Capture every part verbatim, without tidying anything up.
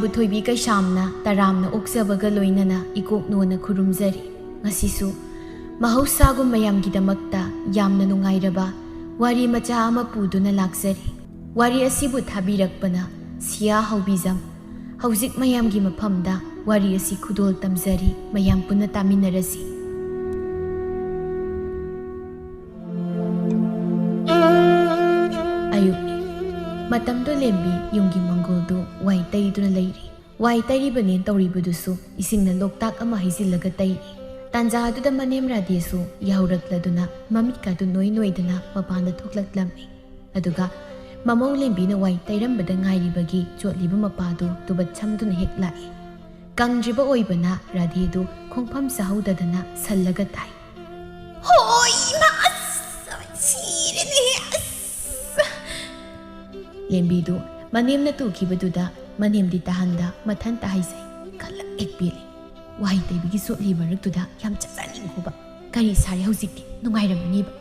ꯕꯨꯊꯣꯏꯕꯤ ꯀꯩꯁꯥꯝꯅ ꯇꯔꯥꯝꯅ ꯑꯣꯛꯆꯕꯒ ꯂꯣꯏꯅꯅ ꯏꯀꯣꯛꯅꯣꯅ ꯈꯨꯔꯨꯝꯖꯔꯤ꯫ ꯉꯁꯤꯁꯨ ꯃꯍꯧꯁꯥꯒꯨꯝ ꯃꯌꯥꯝꯒꯤꯗꯃꯛꯇ ꯌꯥꯝꯅ ꯅꯨꯡꯉꯥꯏꯔꯕ ꯋꯥꯔꯤ ꯃꯆꯥ ꯑꯃ ꯄꯨꯗꯨꯅ ꯂꯥꯛꯆꯔꯤ꯫ ꯋꯥꯔꯤ ꯑꯁꯤꯕꯨ ꯊꯥꯕꯤꯔꯛꯄꯅ ꯁꯤꯌꯥ ꯍꯧꯕꯤꯖꯝ꯫ ꯍꯧꯖꯤꯛ ꯃꯌꯥꯝꯒꯤ ꯃꯐꯝꯗ ꯋꯥꯔꯤ ꯑꯁꯤ ꯈꯨꯗꯣꯜ ꯇꯝꯖꯔꯤ, ꯃꯌꯥꯝ ꯄꯨꯟꯅ ꯇꯥꯃꯤꯟꯅꯔꯁꯤ꯫ ꯑꯌꯨꯛꯅꯤ꯫ ꯃꯇꯝꯗꯨ ꯂꯦꯝꯕꯤ ꯌꯨꯝꯒꯤ ꯃꯪꯒꯣꯜꯗꯨ ꯋꯥꯏ ꯇꯩꯗꯨꯅ ꯂꯩꯔꯤ꯫ ꯋꯥꯏ ꯇꯩꯔꯤꯕꯅꯦ ꯇꯧꯔꯤꯕꯗꯨꯁꯨ ꯏꯁꯤꯡꯅ ꯂꯣꯛꯇꯥꯛ ꯑꯃ ꯍꯩꯖꯤꯜꯂꯒ ꯇꯩꯔꯤ꯫ ꯇꯥꯟꯖꯥ ꯑꯗꯨꯗ ꯃꯅꯦꯝ ꯔꯥꯙꯦꯁꯨ ꯌꯥꯍꯧꯔꯛꯂꯗꯨꯅ ꯃꯃꯤꯠꯀꯥꯗꯨ ꯅꯣꯏ ꯅꯣꯏꯗꯅ ꯃꯄꯥꯟꯗ ꯊꯣꯛꯂꯛꯂꯝꯃꯤ꯫ ꯑꯗꯨꯒ ꯃꯃꯧ ꯂꯦꯝꯕꯤꯅ ꯋꯥꯏ ꯇꯩꯔꯝꯕꯗ ꯉꯥꯏꯔꯤꯕꯒꯤ ꯆꯣꯠꯂꯤꯕ ꯃꯄꯥꯗꯨ ꯇꯨꯕꯠ ꯁꯝꯗꯨꯅ ꯍꯦꯛ ꯂꯥꯛꯏ꯫ ꯀꯪꯗ꯭ꯔꯤꯕ ꯑꯣꯏꯕꯅ ꯔꯥꯙꯦꯗꯨ ꯈꯣꯡꯐꯝ ꯆꯥꯍꯧꯗꯗꯅ ꯁꯜꯂꯒ ꯇꯥꯏ꯫ ꯍꯣꯏ, ꯏꯃꯥ, ꯑꯁ, ꯁꯤꯔꯦꯅꯦ, ꯑꯁ꯫ ꯂꯦꯝꯕꯤꯗꯨ ꯃꯅꯦꯝꯅ ꯇꯨꯈꯤꯕꯗꯨꯗ ꯃꯅꯦꯝꯗꯤ ꯇꯥꯍꯟꯗ ꯃꯊꯟꯇ ꯍꯥꯏꯖꯩ꯫ ꯀꯂꯛ ꯍꯦꯛ ꯄꯦꯜꯂꯤ꯫ ꯋꯥꯍꯩ ꯇꯩꯕꯒꯤ ꯆꯣꯠꯂꯤ ꯃꯔꯛꯇꯨꯗ ꯌꯥꯝ ꯆꯠꯆꯅꯤꯡꯈꯣꯕ꯫ ꯀꯔꯤ ꯁꯥꯔꯦ ꯍꯧꯖꯤꯛꯇꯤ? ꯅꯨꯡꯉꯥꯏꯔꯝꯃꯅꯤꯕ꯫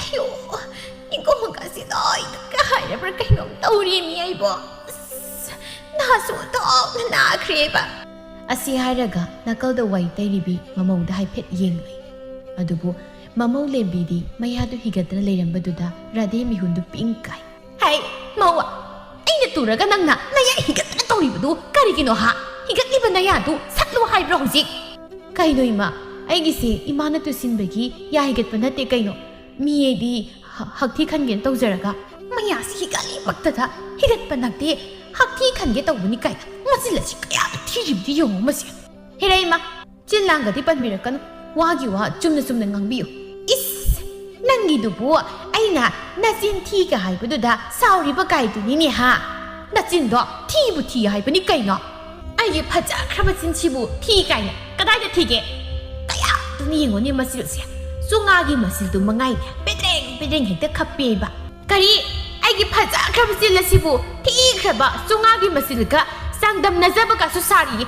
ꯑꯌꯣ, ꯏꯪꯈꯣꯜ ꯃꯀꯥꯁꯤ ꯂꯣꯏ ꯀꯥꯏꯔꯕ꯭ꯔꯥ ꯀꯩꯅꯣꯝ ꯇꯧꯔꯦꯃꯤ ꯑꯩꯕꯣ꯫ ꯑꯁ, ꯅꯥꯁꯨ ꯑꯣꯟꯊꯣꯛꯅ ꯅꯥꯈ꯭ꯔꯦꯕ꯫ ꯑꯁꯤ ꯍꯥꯏꯔꯒ ꯅꯥꯀꯜꯗ ꯋꯥꯏ ꯇꯩꯔꯤꯕꯤ ꯃꯃꯧꯗ ꯍꯥꯏꯐꯦꯠ ꯌꯦꯡꯂꯨꯏ꯫ ꯑꯗꯨꯕꯨ ꯃꯃꯧ ꯂꯦꯝꯕꯤꯗꯤ ꯃꯌꯥꯗꯨ ꯍꯤꯒꯠꯇꯅ ꯂꯩꯔꯝꯕꯗꯨꯗ ꯔꯥꯙꯦ ꯃꯤꯍꯨꯟꯗꯨ ꯄꯤꯡ ꯀꯥꯏ꯫ ꯍꯩ, ꯃꯧ, ꯑꯩꯅ ꯇꯨꯔꯒ ꯅꯪꯅ ꯅꯌꯥ ꯍꯤꯒꯠꯇꯅ ꯇꯧꯔꯤꯕꯗꯨ ꯀꯔꯤꯒꯤꯅꯣ ꯍꯥ? ꯍꯤꯒꯠꯂꯤꯕ ꯅꯌꯥꯗꯨ ꯁꯠꯂꯨ ꯍꯥꯏꯕ꯭ꯔꯣ ꯍꯧꯖꯤꯛ? ꯀꯩꯅꯣ ꯏꯃꯥ, ꯑꯩꯒꯤꯁꯦ ꯏꯃꯥꯅ ꯇꯨꯁꯤꯟꯕꯒꯤ ꯌꯥ ꯍꯤꯒꯠꯄ ꯅꯠꯇꯦ ꯀꯩꯅꯣ꯫ ꯃꯤ ꯑꯩꯗꯤ ꯍ-, ꯍꯛꯊꯤ ꯈꯟꯒꯦꯅ ꯇꯧꯖꯔꯒ ꯃꯌꯥꯁꯤ ꯍꯤꯒꯠꯂꯤꯃꯛꯇꯗ ꯍꯤꯒꯠꯄ ꯅꯠꯇꯦ, ꯍꯛꯊꯤ ꯈꯟꯒꯦ ꯇꯧꯕꯅꯤ ꯀꯥꯏꯅ ꯃꯆꯤꯜ ꯑꯁꯤ ꯀꯌꯥꯗ ꯊꯤꯔꯤꯕꯗꯤ ꯌꯦꯡꯉꯣ ꯃꯁꯤ꯫ ꯍꯦꯔꯩꯃ, ꯆꯤꯟ ꯂꯥꯡꯒꯗꯤ ꯄꯟꯕꯤꯔꯛꯀꯅꯨ, ꯋꯥꯒꯤ ꯋꯥ ꯆꯨꯝꯅ ꯆꯨꯝꯅ ꯉꯥꯡꯕꯤꯌꯨ꯫ ꯏꯁ, ꯅꯪꯒꯤꯗꯨꯕꯨ ꯑꯩꯅ ꯅꯆꯤꯟ ꯊꯤꯒ ꯍꯥꯏꯕꯗꯨꯗ ꯁꯥꯎꯔꯤꯕ ꯀꯥꯏꯗꯨꯅꯤꯅꯦ ꯍꯥ? ꯅꯆꯤꯟꯗꯣ ꯊꯤꯕꯨ ꯊꯤ ꯍꯥꯏꯕꯅꯤ ꯀꯩꯅꯣ? ꯑꯩꯒꯤ ꯐꯖꯈ꯭ꯔꯕ ꯆꯤꯟꯁꯤꯕꯨ ꯊꯤ ꯀꯥꯏꯅ ꯀꯗꯥꯏꯗ ꯊꯤꯒꯦ? ꯀꯌꯥꯗꯨꯅ ꯌꯦꯡꯉꯨꯅꯦ ꯃꯆꯤꯜꯁꯦ, ꯆꯣꯉꯥꯒꯤ ꯃꯆꯤꯜꯗꯨ ꯃꯉꯥꯏꯅꯦ ꯄꯦꯗ꯭ꯔꯦꯡ ꯄꯦꯗ꯭ꯔꯦꯡ ꯍꯦꯛꯇ ꯈꯞꯄꯦꯕ꯫ ꯀꯔꯤ? ꯑꯩꯒꯤ ꯐꯖꯈ꯭ꯔꯕ ꯆꯤꯜ ꯑꯁꯤꯕꯨ ꯊꯤꯈ꯭ꯔꯕ ꯆꯣꯉꯥꯒꯤ ꯃꯆꯤꯜꯒ ꯆꯥꯡꯗꯝꯅꯖꯕꯒꯁꯨ ꯁꯥꯔꯤꯌꯦ?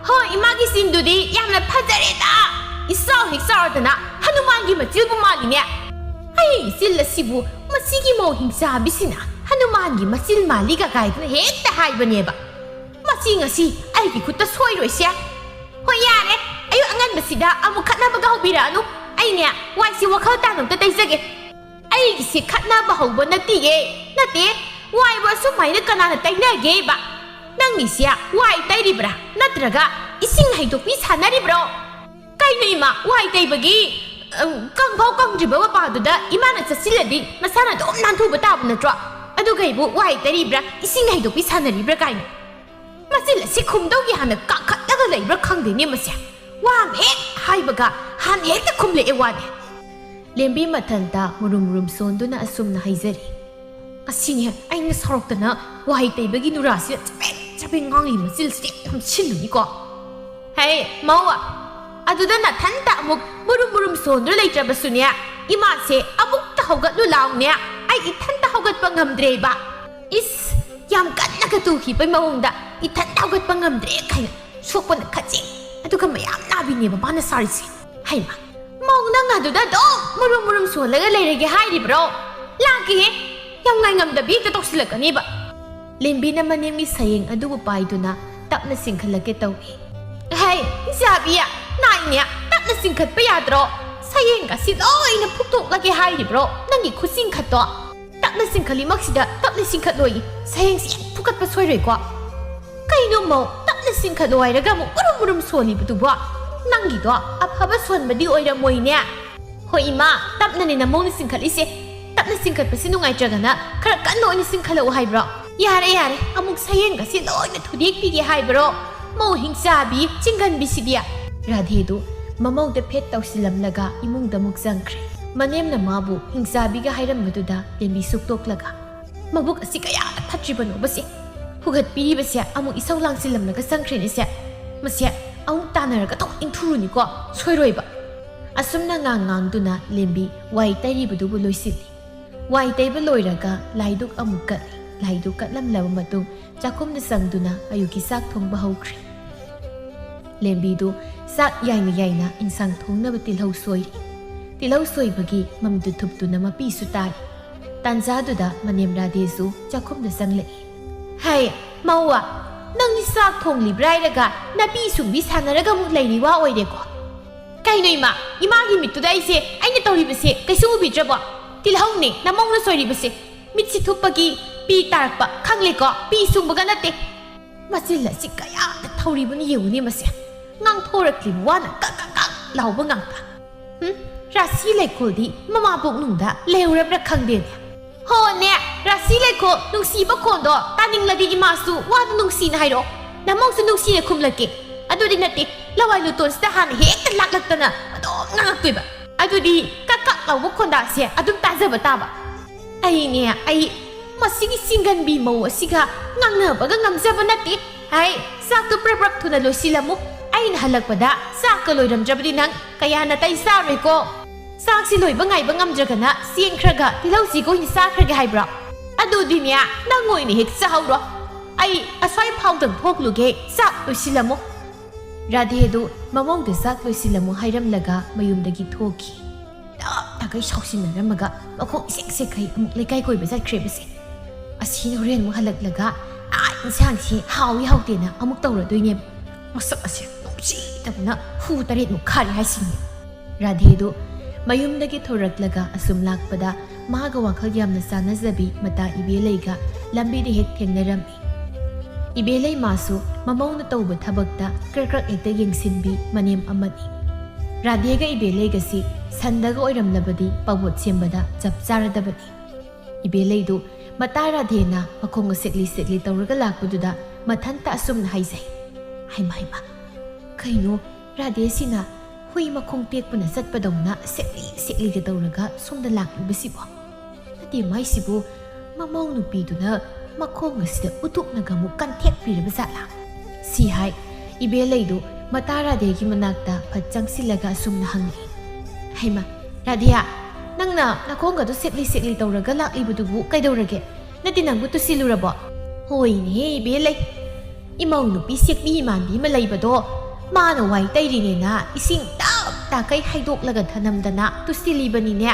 ꯍꯣꯏ, ꯏꯃꯥꯒꯤ ꯆꯤꯟꯗꯨꯗꯤ ꯌꯥꯝꯅ ꯐꯖꯔꯦꯗ, ꯏꯆꯥꯎ ꯍꯦꯛ ꯆꯥꯎꯔꯗꯅ ꯍꯅꯨꯃꯥꯟꯒꯤ ꯃꯆꯤꯜꯕꯨ ꯃꯥꯜꯂꯤꯅꯦ꯫ ꯑꯩ ꯆꯤꯜ ꯑꯁꯤꯕꯨ ꯃꯁꯤꯒꯤ ꯃꯧ ꯍꯤꯡꯆꯥꯕꯤꯁꯤꯅ ꯍꯅꯨꯃꯥꯟꯒꯤ ꯃꯆꯤꯜ ꯃꯥꯜꯂꯤꯒ ꯀꯥꯏꯗꯨꯅ ꯍꯦꯛꯇ ꯍꯥꯏꯕꯅꯦꯕ꯫ ꯁꯤ ꯉꯁꯤ ꯑꯩꯒꯤ ꯈꯨꯠꯇ ꯁꯣꯏꯔꯣꯏꯁꯦ꯫ ꯍꯣꯏ, ꯌꯥꯔꯦ, ꯑꯌꯨꯛ ꯑꯉꯟꯕꯁꯤꯗ ꯑꯃꯨꯛ ꯈꯠꯅꯕꯒ ꯍꯧꯕꯤꯔꯛꯑꯅꯨ꯫ ꯑꯩꯅꯦ, ꯋꯥꯏꯁꯤ ꯋꯥꯈꯜ ꯇꯥꯅ ꯑꯝꯇ ꯇꯩꯖꯒꯦ꯫ ꯑꯩꯒꯤꯁꯦ ꯈꯠꯅꯕ ꯍꯧꯕ ꯅꯠꯇꯤꯌꯦ꯫ ꯅꯠꯇꯦ, ꯋꯥꯏꯕꯨ ꯑꯁꯨꯃꯥꯏꯅ ꯀꯅꯥꯅ ꯇꯩꯅꯒꯦꯕ? ꯅꯪꯒꯤꯁꯦ ꯋꯥꯏ ꯇꯩꯔꯤꯕ꯭ꯔꯥ, ꯅꯠꯇ꯭ꯔꯒ ꯏꯁꯤꯡ ꯍꯩꯗꯣꯛꯄꯤ ꯁꯥꯟꯅꯔꯤꯕ꯭ꯔꯣ? ꯀꯩꯅꯣ ꯏꯃꯥ, ꯋꯥꯏ ꯇꯩꯕꯒꯤ, ꯑ, ꯀꯪꯐꯥꯎ ꯀꯪꯗ꯭ꯔꯤꯕ ꯃꯄꯥꯗꯨꯗ ꯏꯃꯥꯅ ꯆꯠꯁꯤꯜꯂꯗꯤ ꯃꯁꯥꯅ ꯑꯗꯨꯝ ꯅꯥꯟꯊꯨꯕ ꯇꯥꯕ ꯅꯠꯇ꯭ꯔꯣ? ꯑꯗꯨꯒ ꯑꯩꯕꯨ ꯋꯥꯏ ꯇꯩꯔꯤꯕ꯭ꯔꯥ, ꯏꯁꯤꯡ ꯍꯩꯗꯣꯛꯄꯤ ꯁꯥꯟꯅꯔꯤꯕ꯭ꯔꯥ ꯀꯥꯏꯅ꯫ ꯃꯆꯤꯜ ꯑꯁꯤ ꯈꯨꯝꯗꯧꯒꯤ ꯍꯥꯟꯅ ꯀꯥꯈꯠꯂꯒ ꯂꯩꯕ꯭ꯔꯥ ꯈꯪꯗꯦꯅꯦ ꯃꯁꯦ꯫ ꯋꯥ ꯑꯃ ꯍꯦꯛ ꯍꯥꯏꯕꯒ ꯍꯥꯟꯅ ꯍꯦꯛꯇ ꯈꯨꯝꯂꯛꯑꯦ ꯋꯥꯗꯤ꯫ ꯂꯦꯝꯕꯤ ꯃꯊꯟꯇ ꯃꯨꯔꯨꯝ ꯃꯨꯔꯨꯝ ꯁꯣꯟꯗꯨꯅ ꯑꯁꯨꯝꯅ ꯍꯥꯏꯖꯔꯤ꯫ ꯑꯁꯤꯅꯦ ꯑꯩꯅ ꯁꯥꯎꯔꯛꯇꯅ ꯋꯥꯍꯩ ꯇꯩꯕꯒꯤ ꯅꯨꯔꯥꯁꯤꯗ ꯆꯕꯦꯡ ꯆꯕꯦꯡ ꯉꯥꯡꯂꯤ ꯃꯆꯤꯜꯁꯤꯗꯤ ꯌꯥꯝ ꯁꯤꯜꯂꯨꯅꯤꯀꯣ꯫ ꯍꯦ, ꯃꯧ, ꯑꯗꯨꯗ ꯅꯊꯟꯇ ꯑꯃꯨꯛ ꯃꯨꯔꯨꯝ ꯃꯨꯔꯨꯝ ꯁꯣꯟꯗꯨꯅ ꯂꯩꯇ꯭ꯔꯕꯁꯨꯅꯦ, ꯏꯃꯥꯁꯦ ꯑꯃꯨꯛꯇ ꯍꯧꯒꯠꯂꯨ ꯂꯥꯎꯅꯦ, ꯑꯩ ꯏꯊꯟꯇ ꯍꯧꯒꯠꯄ ꯉꯝꯗ꯭ꯔꯦꯕ꯫ ꯏꯁ, ꯌꯥꯝ ꯀꯟꯅꯒ ꯇꯨꯈꯤꯕꯩ ꯃꯑꯣꯡꯗ ꯏꯊꯟꯇ ꯍꯧꯒꯠꯄ ꯉꯝꯗ꯭ꯔꯦ ꯀꯥꯏꯅ ꯁꯣꯛꯄꯅ ꯈꯖꯤꯛ, ꯑꯗꯨꯒ ꯃꯌꯥꯝ ꯅꯥꯕꯤꯅꯦꯕ ꯃꯥꯅ ꯁꯥꯔꯤꯁꯦ꯫ ꯍꯩꯃ, ꯃꯧ ꯅꯪ ꯑꯗꯨꯗ ꯑꯗꯨꯝ ꯃꯨꯔꯨꯝ ꯃꯨꯔꯨꯝ ꯁꯣꯜꯂꯒ ꯂꯩꯔꯒꯦ ꯍꯥꯏꯔꯤꯕ꯭ꯔꯣ? ꯂꯥꯛꯀꯦꯍꯦ, ꯌꯥꯝ ꯉꯥꯏꯉꯝꯗꯕꯤ ꯍꯦꯛꯇ ꯇꯧꯁꯤꯜꯂꯛꯀꯅꯦꯕ꯫ ꯂꯦꯝꯕꯤꯅ ꯃꯅꯦꯝꯒꯤ ꯁꯌꯦꯡ ꯑꯗꯨꯕꯨ ꯄꯥꯏꯗꯨꯅ ꯇꯞꯅ ꯆꯤꯡꯈꯠꯂꯛꯀꯦ ꯇꯧꯏ꯫ ꯍꯩ, ꯏꯆꯥꯕꯤ, ꯅꯥꯏꯅꯦ, ꯇꯞꯅ ꯆꯤꯡꯈꯠꯄ ꯌꯥꯗ꯭ꯔꯣ? ꯁꯌꯦꯡꯒꯁꯤ ꯂꯣꯏꯅ ꯐꯨꯛꯇꯣꯛꯂꯒꯦ ꯍꯥꯏꯔꯤꯕ꯭ꯔꯣ ꯅꯪꯒꯤ ꯈꯨꯆꯤꯡꯈꯠꯇꯣ? ꯇꯞꯅ ꯆꯤꯡꯈꯠꯂꯤꯃꯛꯁꯤꯗ ꯇꯞꯅ ꯆꯤꯡꯈꯠꯂꯣꯏ, ꯁꯌꯦꯡꯁꯤ ꯌꯥꯝ ꯐꯨꯀꯠꯄ ꯁꯣꯏꯔꯣꯏꯀꯣ꯫ ꯀꯩꯅꯣ ꯃꯧ, ꯇꯞꯅ ꯆꯤꯡꯈꯠꯂꯣ ꯍꯥꯏꯔꯒ ꯑꯃꯨꯛ ꯃꯨꯔꯨꯝ ꯃꯨꯔꯨꯝ ꯁꯣꯜꯂꯤꯕꯗꯨꯕꯣ? ꯅꯪꯒꯤꯗꯣ ꯑꯐꯕ ꯁꯣꯟꯕꯗꯤ ꯑꯣꯏꯔꯝꯃꯣꯏꯅꯦ꯫ ꯍꯣꯏ ꯏꯃꯥ, ꯇꯞꯅꯅꯦ ꯅꯃꯧꯅ ꯆꯤꯡꯈꯠꯂꯤꯁꯦ꯫ ꯇꯞꯅ ꯆꯤꯡꯈꯠꯄꯁꯤ ꯅꯨꯡꯉꯥꯏꯇ꯭ꯔꯒꯅ ꯈꯔ ꯀꯟꯅ ꯑꯣꯏꯅ ꯆꯤꯡꯈꯠꯂꯛꯑꯣ ꯍꯥꯏꯕ꯭ꯔꯣ? ꯌꯥꯔꯦ ꯌꯥꯔꯦ, ꯑꯃꯨꯛ ꯁꯌꯦꯡꯒꯁꯤ ꯂꯣꯏꯅ ꯊꯨꯗꯦꯛꯄꯤꯒꯦ ꯍꯥꯏꯕ꯭ꯔꯣ? ꯃꯧ ꯍꯤꯡꯆꯥꯕꯤ ꯆꯤꯡꯒꯟꯕꯤꯁꯤꯗꯤ꯫ ꯔꯥꯙꯦꯗꯨ ꯃꯃꯧꯗ ꯐꯦꯠ ꯇꯧꯁꯤꯜꯂꯝꯂꯒ ꯏꯃꯨꯡꯗ ꯑꯃꯨꯛ ꯆꯪꯈ꯭ꯔꯦ꯫ ꯃꯅꯦꯝꯅ ꯃꯥꯕꯨ ꯍꯤꯡꯆꯥꯕꯤꯒ ꯍꯥꯏꯔꯝꯕꯗꯨꯗ ꯂꯦꯝꯕꯤ ꯁꯨꯛꯇꯣꯛꯂꯒ, ꯃꯕꯨꯛ ꯑꯁꯤ ꯀꯌꯥꯗ ꯐꯠꯇ꯭ꯔꯤꯕꯅꯣꯕꯁꯦ? ꯐꯨꯒꯠꯄꯤꯔꯤꯕꯁꯦ ꯑꯃꯨꯛ ꯏꯁꯧ ꯂꯥꯡꯁꯤꯜꯂꯝꯂꯒ ꯆꯪꯈ꯭ꯔꯦꯅꯦꯁꯦ꯫ ꯃꯁꯦ ꯑꯃꯨꯛ ꯇꯥꯟꯅꯔꯒ ꯊꯣꯛ ꯏꯟꯊꯨꯔꯨꯅꯤꯀꯣ, ꯁꯣꯏꯔꯣꯏꯕ꯫ ꯑꯁꯨꯝꯅ ꯉꯥꯡ ꯉꯥꯡꯗꯨꯅ ꯂꯦꯝꯕꯤ ꯋꯥꯏ ꯇꯩꯔꯤꯕꯗꯨꯕꯨ ꯂꯣꯏꯁꯤꯜꯂꯤ꯫ ꯋꯥꯏ ꯇꯩꯕ ꯂꯣꯏꯔꯒ ꯂꯥꯏꯗꯨꯛ ꯑꯃꯨꯛ ꯀꯠꯂꯤ꯫ ꯂꯥꯏꯗꯨꯛ ꯀꯠꯂꯝꯂꯕ ꯃꯇꯨꯡ ꯆꯥꯛꯈꯨꯝꯗ ꯆꯪꯗꯨꯅ ꯑꯌꯨꯛꯀꯤ ꯆꯥꯛ ꯊꯣꯡꯕ ꯍꯧꯈ꯭ꯔꯦ꯫ ꯂꯦꯝꯕꯤꯗꯨ ꯆꯥꯛ ꯌꯥꯏꯅ ꯌꯥꯏꯅ ꯏꯟꯁꯥꯡ ꯊꯣꯡꯅꯕ ꯇꯤꯜꯍꯧ ꯁꯣꯏꯔꯤ꯫ ꯇꯤꯜꯍꯧ ꯁꯣꯏꯕꯒꯤ ꯃꯝꯗꯨ ꯊꯨꯞꯇꯨꯅ ꯃꯄꯤꯁꯨ ꯇꯥꯔꯤ꯫ ꯇꯥꯟꯖꯥꯗꯨꯗ ꯃꯅꯦꯝ ꯔꯥꯙꯦꯁꯨ ꯆꯥꯛꯈꯨꯝꯗ ꯆꯪꯂꯛꯏ꯫ ꯍꯩ, ꯃꯧꯋꯥ, ꯅꯪꯗꯤ ꯆꯥꯛ ꯊꯣꯡꯂꯤꯕ꯭ꯔꯥ ꯍꯥꯏꯔꯒ ꯅꯥꯄꯤ ꯁꯨꯡꯕꯤ ꯁꯥꯟꯅꯔꯒ ꯑꯃꯨꯛ ꯂꯩꯔꯤ ꯋꯥ ꯑꯣꯏꯔꯦꯀꯣ꯫ ꯀꯩꯅꯣ ꯏꯃꯥ, ꯏꯃꯥꯒꯤ ꯃꯤꯠꯇꯨꯗ ꯑꯩꯁꯦ ꯑꯩꯅ ꯇꯧꯔꯤꯕꯁꯦ ꯀꯩꯁꯨ ꯎꯕꯤꯗ꯭ꯔꯕꯣ? ꯇꯤꯜꯍꯧꯅꯦ ꯅꯃꯧꯅ ꯁꯣꯏꯔꯤꯕꯁꯦ꯫ ꯃꯤꯠꯁꯤ ꯊꯨꯞꯄꯒꯤ ꯄꯤ ꯇꯥꯔꯛꯄ ꯈꯪꯂꯦꯀꯣ, ꯄꯤ ꯁꯨꯡꯕꯒ ꯅꯠꯇꯦ꯫ ꯃꯆꯤꯜ ꯑꯁꯤ ꯀꯌꯥꯗ ꯊꯧꯔꯤꯕꯅ ꯌꯦꯡꯉꯨꯅꯦ ꯃꯁꯦ꯫ ꯉꯥꯡꯊꯣꯔꯛꯂꯤꯕ ꯋꯥꯅ ꯀꯛ ꯀꯛ ꯀꯛ ꯂꯥꯎꯕ ꯉꯥꯛꯇ꯫ ꯍꯨꯝ, ꯔꯥꯁꯤ ꯂꯩꯈꯣꯜꯗꯤ ꯃꯃꯥ ꯄꯣꯛꯅꯨꯡꯗ ꯂꯩꯍꯧꯔꯕ꯭ꯔꯥ ꯈꯪꯗꯦꯅꯦ꯫ ꯍꯣꯅꯦ, ꯔꯥꯁꯤ ꯂꯩꯈꯣꯜ ꯅꯨꯡꯁꯤꯕ ꯈꯣꯟꯗꯣ ꯇꯥꯅꯤꯡꯂꯗꯤ ꯏꯃꯥꯁꯨ ꯋꯥꯗꯨ ꯅꯨꯡꯁꯤꯅ ꯍꯥꯏꯔꯛꯑꯣ꯫ ꯅꯃꯧꯁꯨ ꯅꯨꯡꯁꯤꯅ ꯈꯨꯝꯂꯛꯀꯦ꯫ ꯑꯗꯨꯗꯤ ꯅꯠꯇꯦ, ꯂꯋꯥꯏ ꯂꯨꯇꯣꯟꯁꯤꯗ ꯍꯥꯟꯅ ꯍꯦꯛꯇ ꯂꯥꯛꯂꯛꯇꯅ ꯑꯗꯨꯝ ꯉꯥꯡꯉꯛꯇꯣꯏꯕ꯫ ꯑꯗꯨꯗꯤ ꯀꯛ ꯀꯛ ꯂꯥꯎꯕ ꯈꯣꯟꯗꯥꯁꯦ ꯑꯗꯨꯝ ꯇꯥꯖꯕ ꯇꯥꯕ꯫ ꯑꯩꯅꯦ, ꯑꯩ ꯃꯁꯤꯒꯤ ꯆꯤꯡꯒꯟꯕꯤ ꯃꯧ ꯑꯁꯤꯒ ꯉꯥꯡꯅꯕꯒ ꯉꯝꯖꯕ ꯅꯠꯇꯦ꯫ ꯍꯥꯏ, ꯆꯥꯛꯇꯨ ꯄ꯭ꯔꯞ ꯄ꯭ꯔꯞ ꯊꯨꯅ ꯂꯣꯏꯁꯤꯜꯂꯝꯃꯨ꯫ ꯑꯩꯅ ꯍꯜꯂꯛꯄꯗ ꯆꯥꯛꯀ ꯂꯣꯏꯔꯝꯗ꯭ꯔꯕꯗꯤ ꯅꯪ ꯀꯌꯥ ꯅꯥꯇꯩ ꯆꯥꯔꯣꯏꯀꯣ꯫ ꯆꯥꯛꯁꯤ ꯂꯣꯏꯕ ꯉꯥꯏꯕ ꯉꯝꯗ꯭ꯔꯒꯅ ꯆꯦꯡ ꯈꯔꯒ ꯇꯤꯜꯍꯧꯁꯤꯒ ꯑꯣꯏꯅ ꯆꯥꯈ꯭ꯔꯒꯦ ꯍꯥꯏꯕ꯭ꯔꯣ? ꯑꯗꯨꯗꯤꯅꯦ, ꯅꯪ ꯑꯣꯏꯅ ꯍꯦꯛ ꯆꯥꯍꯧꯔꯣ꯫ ꯑꯩ ꯑꯁ꯭ꯋꯥꯏ ꯐꯥꯎꯗꯪ ꯊꯣꯛꯂꯨꯒꯦ, ꯆꯥꯛ ꯂꯣꯏꯁꯤꯜꯂꯝꯃꯨ꯫ ꯔꯥꯙꯦꯗꯨ ꯃꯃꯧꯗ ꯆꯥꯛ ꯂꯣꯏꯁꯤꯜꯂꯝꯃꯨ ꯍꯥꯏꯔꯝꯂꯒ ꯃꯌꯨꯝꯗꯒꯤ ꯊꯣꯛꯈꯤ꯫ ꯇꯞ ꯇꯥꯈꯩ ꯁꯥꯎꯁꯤꯟꯅꯔꯝꯃꯒ ꯃꯈꯣꯡ ꯏꯁꯦꯛ ꯁꯦꯛꯈꯩ ꯑꯃꯨꯛ ꯂꯩꯀꯥꯏ ꯀꯣꯏꯕ ꯆꯠꯈ꯭ꯔꯦꯕꯁꯦ꯫ ꯑꯁꯤꯅ ꯍꯣꯔꯦꯟ ꯑꯃꯨꯛ ꯍꯜꯂꯛꯂꯒ, "ꯑꯥ, ꯏꯟꯁꯥꯡꯁꯤ ꯍꯥꯎꯏ ꯍꯥꯎꯇꯦꯅ" ꯑꯃꯨꯛ ꯇꯧꯔꯗꯣꯏꯅꯦꯕ꯫ ꯃꯁꯛ ꯑꯁꯦ ꯅꯨꯡꯁꯤꯗꯕꯅ ꯍꯨ ꯇꯔꯦꯠꯃꯨꯛ ꯈꯥꯔꯦ ꯍꯥꯏꯁꯤꯅꯤ꯫ ꯔꯥꯙꯦꯗꯨ ꯃꯌꯨꯝꯗꯒꯤ ꯊꯣꯔꯛꯂꯒ ꯑꯁꯨꯝ ꯂꯥꯛꯄꯗ ꯃꯥꯒ ꯋꯥꯈꯜ ꯌꯥꯝꯅ ꯆꯥꯟꯅꯖꯕꯤ ꯃꯇꯥ ꯏꯕꯦꯂꯩꯒ ꯂꯝꯕꯤꯗ ꯍꯦꯛ ꯊꯦꯡꯅꯔꯝꯃꯤ꯫ ꯏꯕꯦꯂꯩ ꯃꯥꯁꯨ ꯃꯃꯧꯅ ꯇꯧꯕ ꯊꯕꯛꯇ ꯀ꯭ꯔꯛ ꯀ꯭ꯔꯛ ꯍꯦꯛꯇ ꯌꯦꯡꯁꯤꯟꯕꯤ ꯃꯅꯦꯝ ꯑꯃꯅꯤ꯫ ꯔꯥꯙꯦꯒ ꯏꯕꯦꯂꯩꯒꯁꯤ ꯁꯟꯗꯒ ꯑꯣꯏꯔꯝꯂꯕꯗꯤ ꯄꯥꯎꯕꯣꯠ ꯁꯦꯝꯕꯗ ꯆꯞ ꯆꯥꯔꯗꯕꯅꯤ꯫ ꯏꯕꯦꯂꯩꯗꯨ ꯃꯇꯥ ꯔꯥꯙꯦꯅ ꯃꯈꯣꯡꯒ ꯁꯦꯠꯂꯤ ꯁꯦꯠꯂꯤ ꯇꯧꯔꯒ ꯂꯥꯛꯄꯗꯨꯗ ꯃꯊꯟꯇ ꯑꯁꯨꯝꯅ ꯍꯥꯏꯖꯩ, "ꯍꯩꯃ, ꯍꯩꯃ, ꯀꯩꯅꯣ ꯔꯥꯙꯦꯁꯤꯅ ꯍꯨꯏ ꯃꯈꯣꯡ ꯇꯦꯛꯄꯅ ꯆꯠꯄꯗꯧꯅ ꯁꯦꯠꯂꯤ ꯁꯦꯠꯂꯤꯒ ꯇꯧꯔꯒ ꯁꯣꯝꯗ ꯂꯥꯛꯂꯤꯕꯁꯤꯕꯣ? ꯅꯠꯇꯦ, ꯃꯥꯏꯁꯤꯕꯨ ꯃꯃꯧ ꯅꯨꯄꯤꯗꯨꯅ ꯃꯈꯣꯡ ꯑꯁꯤꯗ ꯎꯇꯨꯞꯅꯒ ꯑꯃꯨꯛ ꯀꯟꯊꯦꯛꯄꯤꯔꯕ ꯖꯥꯠꯂꯥ?" ꯁꯤ ꯍꯥꯏ ꯏꯕꯦꯂꯩꯗꯨ ꯃꯇꯥ ꯔꯥꯙꯦꯒꯤ ꯃꯅꯥꯛꯇ ꯐꯠ ꯆꯪꯁꯤꯜꯂꯒ ꯑꯁꯨꯝꯅ ꯍꯪꯂꯤ, "ꯍꯩꯃ, ꯔꯥꯙꯦꯌꯥ, ꯅꯪꯅ ꯅꯈꯣꯡꯒꯗꯣ ꯁꯦꯠꯂꯤ ꯁꯦꯠꯂꯤ ꯇꯧꯔꯒ ꯂꯥꯛꯂꯤꯕꯗꯨꯕꯨ ꯀꯩꯗꯧꯔꯒꯦ? ꯅꯠꯇꯦ, ꯅꯪꯕꯨ ꯇꯨꯁꯤꯜꯂꯨꯔꯕꯣ?" "ꯍꯣꯏꯅꯦꯍꯦ ꯏꯕꯦꯂꯩ, ꯏꯃꯧ ꯅꯨꯄꯤ ꯁꯦꯛꯄꯤ ꯏꯃꯥꯟꯕꯤ ꯑꯃ ꯂꯩꯕꯗꯣ, ꯃꯥꯅ ꯋꯥꯏ ꯇꯩꯔꯤꯅꯦꯅ ꯏꯁꯤꯡ ꯇꯞ ꯇꯥꯈꯩ ꯍꯩꯗꯣꯛꯂꯒ ꯊꯅꯝꯗꯅ ꯇꯨꯁꯤꯜꯂꯤꯕꯅꯤꯅꯦ꯫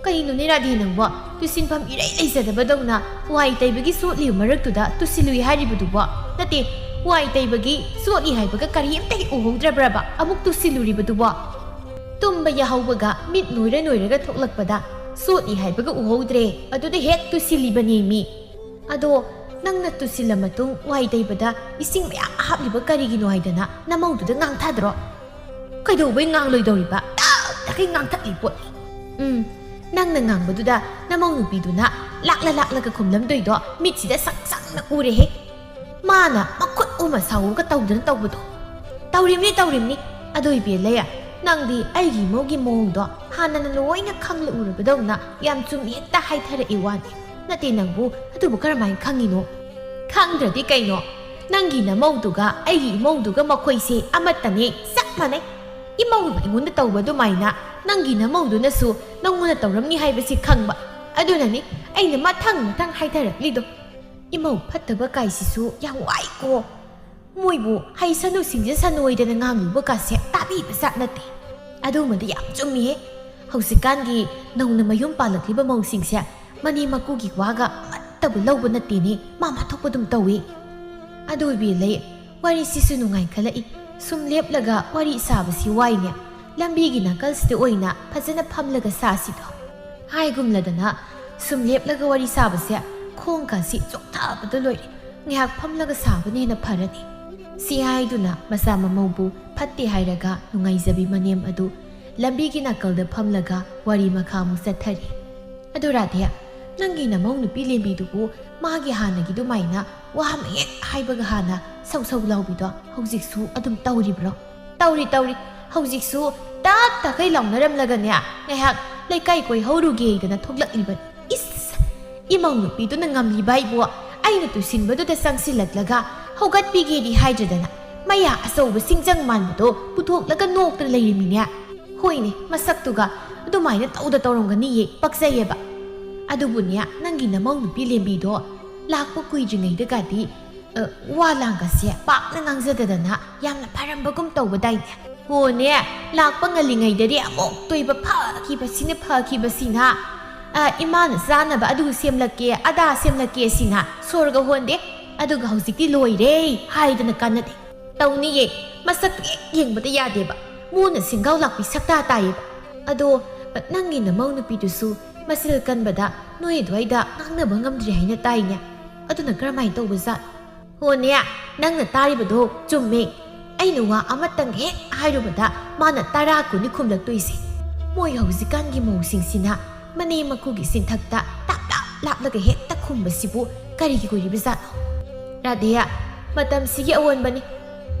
ꯀꯩꯅꯣꯅꯦ ꯔꯥꯙꯦ ꯅꯪꯕꯣ? ꯇꯨꯁꯤꯟꯐꯝ ꯏꯔꯩ ꯂꯩꯖꯗꯕꯗꯧꯅ ꯋꯥꯏ ꯇꯩꯕꯒꯤ ꯆꯣꯠꯂꯤꯕ ꯃꯔꯛꯇꯨꯗ ꯇꯨꯁꯤꯜꯂꯨꯏ ꯍꯥꯏꯔꯤꯕꯗꯨꯕꯣ? ꯅꯠꯇꯦ, ꯋꯥꯏ ꯇꯩꯕꯒꯤ ꯆꯣꯠꯂꯤ ꯍꯥꯏꯕꯒ ꯀꯔꯤꯝꯇ ꯍꯦꯛ ꯎꯍꯧꯗ꯭ꯔꯕ꯭ꯔꯕ ꯑꯃꯨꯛ ꯇꯨꯁꯤꯜꯂꯨꯔꯤꯕꯗꯨꯕꯣ? ꯇꯨꯝꯕ ꯌꯥꯍꯧꯕꯒ ꯃꯤꯠ ꯅꯣꯏꯔ ꯅꯣꯏꯔꯒ ꯊꯣꯛꯂꯛꯄꯗ ꯆꯣꯠꯂꯤ ꯍꯥꯏꯕꯒ ꯎꯍꯧꯗ꯭ꯔꯦ, ꯑꯗꯨꯗ ꯍꯦꯛ ꯇꯨꯁꯤꯜꯂꯤꯕꯅꯦꯃꯤ꯫ ꯑꯗꯣ ꯅꯪꯅ ꯇꯨꯁꯤꯜꯂ ꯃꯇꯨꯡ ꯋꯥꯏ ꯇꯩꯕꯗ ꯏꯁꯤꯡ ꯃꯌꯥꯝ ꯍꯥꯞꯂꯤꯕ ꯀꯔꯤꯒꯤꯅꯣ ꯍꯥꯏꯗꯅ ꯅꯃꯧꯗꯨꯗ ꯉꯥꯡꯊꯗ꯭ꯔꯣ? ꯀꯩꯗꯧꯕꯩ ꯉꯥꯡꯂꯣꯏꯗꯧꯔꯤꯕ? ꯇꯞ ꯇꯈꯩ ꯉꯥꯡꯊꯠꯂꯤ ꯄꯣꯠꯅꯤ꯫ ꯎꯝ, ꯅꯪꯅ ꯉꯥꯡꯕꯗꯨꯗ ꯅꯃꯧ ꯅꯨꯄꯤꯗꯨꯅ ꯂꯥꯛꯂ ꯂꯥꯛꯂꯒ ꯈꯨꯝꯂꯝꯗꯣꯏꯗꯣ ꯃꯤꯠꯁꯤꯗ ꯁꯪ ꯁꯪꯅ ꯎꯔꯦꯍꯦ꯫ ꯃꯥꯅ ꯃꯈꯨꯠ ꯎꯃ ꯁꯥꯎꯒ ꯇꯧꯗꯅ ꯇꯧꯕꯗꯣ꯫ ꯇꯧꯔꯤꯕꯅꯤ, ꯇꯧꯔꯤꯕꯅꯤ꯫ ꯑꯗꯣ ꯏꯕꯦꯜꯂꯩ, ꯅꯪꯗꯤ ꯑꯩꯒꯤ ꯏꯃꯧꯒꯤ ꯃꯑꯣꯡꯗꯣ ꯍꯥꯟꯅꯅ ꯂꯣꯏꯅ ꯈꯪꯂ ꯎꯔꯕꯗꯧꯅ ꯌꯥꯝ ꯆꯨꯝꯅ ꯍꯦꯛꯇ ꯍꯥꯏꯊꯔꯛꯏ ꯋꯥꯅꯤ꯫ ꯅꯠꯇꯦ, ꯅꯪꯕꯨ ꯑꯗꯨꯕꯨ ꯀꯔꯝꯍꯥꯏꯅ ꯈꯪꯉꯤꯅꯣ? ꯈꯪꯗ꯭ꯔꯗꯤ ꯀꯩꯅꯣ? ꯅꯪꯒꯤ ꯅꯃꯧꯗꯨꯒ ꯑꯩꯒꯤ ꯏꯃꯧꯗꯨꯒ ꯃꯈꯣꯏꯁꯦ ꯑꯃꯠꯇꯅꯦ, ꯆꯞ ꯃꯥꯟꯅꯩ꯫ ꯏꯃꯧꯅ ꯑꯩꯉꯣꯟꯗ ꯇꯧꯕ ꯑꯗꯨꯃꯥꯏꯅ ꯅꯪꯒꯤ ꯅꯃꯧꯗꯨꯅꯁꯨ ꯅꯪꯉꯣꯟꯗ ꯇꯧꯔꯝꯅꯤ ꯍꯥꯏꯕꯁꯤ ꯈꯪꯕ꯫ ꯑꯗꯨꯅꯅꯤ ꯑꯩꯅ ꯃꯊꯪ ꯃꯊꯪ ꯍꯥꯏꯊꯔꯛꯂꯤꯗꯣ꯫ ꯏꯃꯧ ꯐꯠꯇꯕ ꯀꯥꯏꯁꯤꯁꯨ ꯌꯥꯝ ꯋꯥꯏꯀꯣ꯫ ꯃꯣꯏꯕꯨ ꯍꯩꯁꯅꯨ ꯁꯤꯡꯖꯁꯅꯨ ꯑꯣꯏꯗꯅ ꯉꯥꯡꯂꯨꯕ ꯀꯥꯁꯦ ꯇꯥꯕꯤꯕ ꯖꯥꯠ ꯅꯠꯇꯦ꯫ ꯑꯗꯨꯃꯗꯤ ꯌꯥꯝ ꯆꯨꯝꯃꯤꯍꯦ꯫ ꯍꯧꯖꯤꯛꯀꯥꯟꯒꯤ ꯅꯧꯅ ꯃꯌꯨꯝ ꯄꯥꯜꯂꯛꯂꯤꯕ ꯃꯧꯁꯤꯡꯁꯦ ꯃꯅꯦꯝ ꯃꯀꯨꯒꯤ ꯋꯥꯒ ꯑꯃꯠꯇꯕꯨ ꯂꯧꯕ ꯅꯠꯇꯦꯅꯦ, ꯃꯥ ꯃꯥ ꯊꯣꯛꯄ ꯑꯗꯨꯝ ꯇꯧꯏ꯫ ꯑꯗꯨ ꯏꯕꯦꯜꯂꯩ, ꯋꯥꯔꯤꯁꯤꯁꯨ ꯅꯨꯡꯉꯥꯏꯈꯠꯂꯛꯏ꯫ ꯁꯨꯝ ꯂꯦꯞꯂꯒ ꯋꯥꯔꯤ ꯁꯥꯕꯁꯤ ꯋꯥꯏꯅꯦ꯫ ꯂꯝꯕꯤꯒꯤ ꯅꯥꯀꯜꯁꯤꯗ ꯑꯣꯏꯅ ꯐꯖꯅ ꯐꯝꯂꯒ ꯁꯥꯁꯤꯗꯣ꯫ ꯍꯥꯏꯒꯨꯝꯂꯗꯅ ꯁꯨꯝ ꯂꯦꯞꯂꯒ ꯋꯥꯔꯤ ꯁꯥꯕꯁꯦ ꯈꯣꯡꯒꯁꯤ ꯆꯣꯛꯊꯕꯗ ꯂꯣꯏꯔꯦ꯫ ꯉꯥꯏꯍꯥꯛ ꯐꯝꯂꯒ ꯁꯥꯕꯅ ꯍꯦꯟꯅ ꯐꯔꯅꯤ꯫ ꯁꯤ ꯍꯥꯏꯗꯨꯅ ꯃꯆꯥ ꯃꯃꯧꯕꯨ ꯐꯠꯇꯦ ꯍꯥꯏꯔꯒ ꯅꯨꯡꯉꯥꯏꯖꯕꯤ ꯃꯅꯦꯝ ꯑꯗꯨ ꯂꯝꯕꯤꯒꯤ ꯅꯥꯀꯜꯗ ꯐꯝꯂꯒ ꯋꯥꯔꯤ ꯃꯈꯥ ꯑꯃꯨꯛ ꯆꯠꯊꯔꯤ꯫ "ꯑꯗꯨ ꯔꯥꯙꯦ, ꯅꯪꯒꯤ ꯅꯃꯧ ꯅꯨꯄꯤ ꯂꯦꯝꯕꯤꯗꯨꯕꯨ ꯃꯥꯒꯤ ꯍꯥꯟꯅꯒꯤ ꯑꯗꯨꯃꯥꯏꯅ ꯋꯥ ꯑꯃ ꯍꯦꯛ ꯍꯥꯏꯕꯒ ꯍꯥꯟꯅ ꯁꯧ ꯁꯧ ꯂꯥꯎꯕꯤꯗꯣ ꯍꯧꯖꯤꯛꯁꯨ ꯑꯗꯨꯝ ꯇꯧꯔꯤꯕ꯭ꯔꯣ?" "ꯇꯧꯔꯤ, ꯇꯧꯔꯤ꯫ ꯍꯧꯖꯤꯛꯁꯨ ꯇꯞ ꯇꯈꯩ ꯂꯥꯎꯅꯔꯝꯂꯒꯅꯦ, ꯉꯥꯏꯍꯥꯛ ꯂꯩꯀꯥꯏ ꯀꯣꯏꯍꯧꯔꯨꯒꯦꯗꯅ ꯊꯣꯛꯂꯛꯂꯤꯕꯅꯤ꯫ ꯏꯁ! ꯏꯃꯧ ꯅꯨꯄꯤꯗꯨꯅ ꯉꯝꯂꯤꯕ ꯍꯥꯏꯕꯨ ꯑꯩꯅ ꯇꯨꯁꯤꯟꯕꯗꯨꯗ ꯆꯪꯁꯤꯜꯂꯛꯂꯒ ꯍꯧꯒꯠꯄꯤꯒꯦꯗꯤ ꯍꯥꯏꯗ꯭ꯔꯗꯅ ꯃꯌꯥ ꯑꯆꯧꯕ ꯁꯤꯡꯖꯪ ꯃꯥꯟꯕꯗꯣ ꯄꯨꯊꯣꯛꯂꯒ ꯅꯣꯛꯇꯅ ꯂꯩꯔꯤꯃꯤꯅꯦ꯫ ꯍꯣꯏꯅꯦ, ꯃꯁꯛꯇꯨꯒ ꯑꯗꯨꯃꯥꯏꯅ ꯇꯧꯗ ꯇꯧꯔꯝꯒꯅꯤꯌꯦ, ꯄꯛꯆꯩꯌꯦꯕ꯫ ꯑꯗꯨꯕꯨꯅꯦ, ꯅꯪꯒꯤ ꯅꯃꯧ ꯅꯨꯄꯤ ꯂꯦꯝꯕꯤꯗꯣ ꯂꯥꯛꯄ ꯀꯨꯏꯗ꯭ꯔꯤꯉꯩꯗꯒꯗꯤ, ꯑ, ꯋꯥ ꯂꯥꯡꯒꯁꯦ ꯄꯥꯛꯅ ꯉꯥꯡꯖꯗꯗꯅ ꯌꯥꯝꯅ ꯐꯔꯝꯕꯒꯨꯝ ꯇꯧꯕꯗꯥꯏꯅꯦ?" ꯍꯣꯅꯦ, ꯂꯥꯛꯄ ꯉꯜꯂꯤꯉꯩꯗꯗꯤ ꯑꯃꯨꯛꯇꯣꯏꯕ ꯐꯈꯤꯕꯁꯤꯅ ꯐꯈꯤꯕꯁꯤꯅ꯫ "ꯑ, ꯏꯃꯥꯅ ꯆꯥꯅꯕ ꯑꯗꯨ ꯁꯦꯝꯂꯛꯀꯦ, ꯑꯗꯥ ꯁꯦꯝꯂꯛꯀꯦ" ꯁꯤꯅ ꯁꯣꯔꯒ ꯍꯣꯟꯗꯦ꯫ ꯑꯗꯨꯒ ꯍꯧꯖꯤꯛꯇꯤ ꯂꯣꯏꯔꯦ ꯍꯥꯏꯗꯅ ꯀꯥꯟꯅꯗꯦ꯫ ꯇꯧꯅꯤꯌꯦ, ꯃꯁꯛ ꯍꯦꯛ ꯌꯦꯡꯕꯗ ꯌꯥꯗꯦꯕ꯫ ꯃꯨꯅ ꯁꯦꯡꯒꯥꯎ ꯂꯥꯛꯄꯤ ꯁꯛꯇꯥ ꯇꯥꯏꯌꯦꯕ꯫ ꯑꯗꯣ ꯅꯪꯒꯤ ꯅꯃꯧ ꯅꯨꯄꯤꯗꯨꯁꯨ ꯃꯆꯤꯜ ꯀꯟꯕꯗ ꯅꯣꯏ ꯑꯗꯨꯋꯥꯏꯗ ꯉꯥꯡꯅꯕ ꯉꯝꯗ꯭ꯔꯦ ꯍꯥꯏꯅ ꯇꯥꯏꯅꯦ꯫ ꯑꯗꯨꯅ ꯀꯔꯝꯍꯥꯏꯅ ꯇꯧꯕꯖꯥꯠꯅꯣ? ꯍꯣꯅꯦ, ꯅꯪꯅ ꯇꯥꯔꯤꯕꯗꯣ ꯆꯨꯝꯃꯦ꯫ ꯑꯩꯅ ꯋꯥ ꯑꯃꯇꯪ ꯍꯦꯛ ꯍꯥꯏꯔꯨꯕꯗ ꯃꯥꯅ ꯇꯔꯥ ꯀꯨꯟꯅꯤ ꯈꯨꯝꯂꯛꯇꯣꯏꯁꯦ꯫ ꯃꯣꯏ ꯍꯧꯖꯤꯛꯀꯥꯟꯒꯤ ꯃꯧꯁꯤꯡꯁꯤꯅ ꯃꯅꯦꯝ ꯃꯀꯨꯒꯤ ꯆꯤꯟꯊꯛꯇ ꯇꯥꯞ ꯇꯥꯞ ꯂꯥꯞꯂꯒ ꯍꯦꯛꯇ ꯈꯨꯝꯕꯁꯤꯕꯨ ꯀꯔꯤꯒꯤ ꯑꯣꯏꯔꯤꯕꯖꯥꯠꯅꯣ? ꯔꯥꯙꯦꯌꯥ, ꯃꯇꯝꯁꯤꯒꯤ ꯑꯑꯣꯟꯕꯅꯤ꯫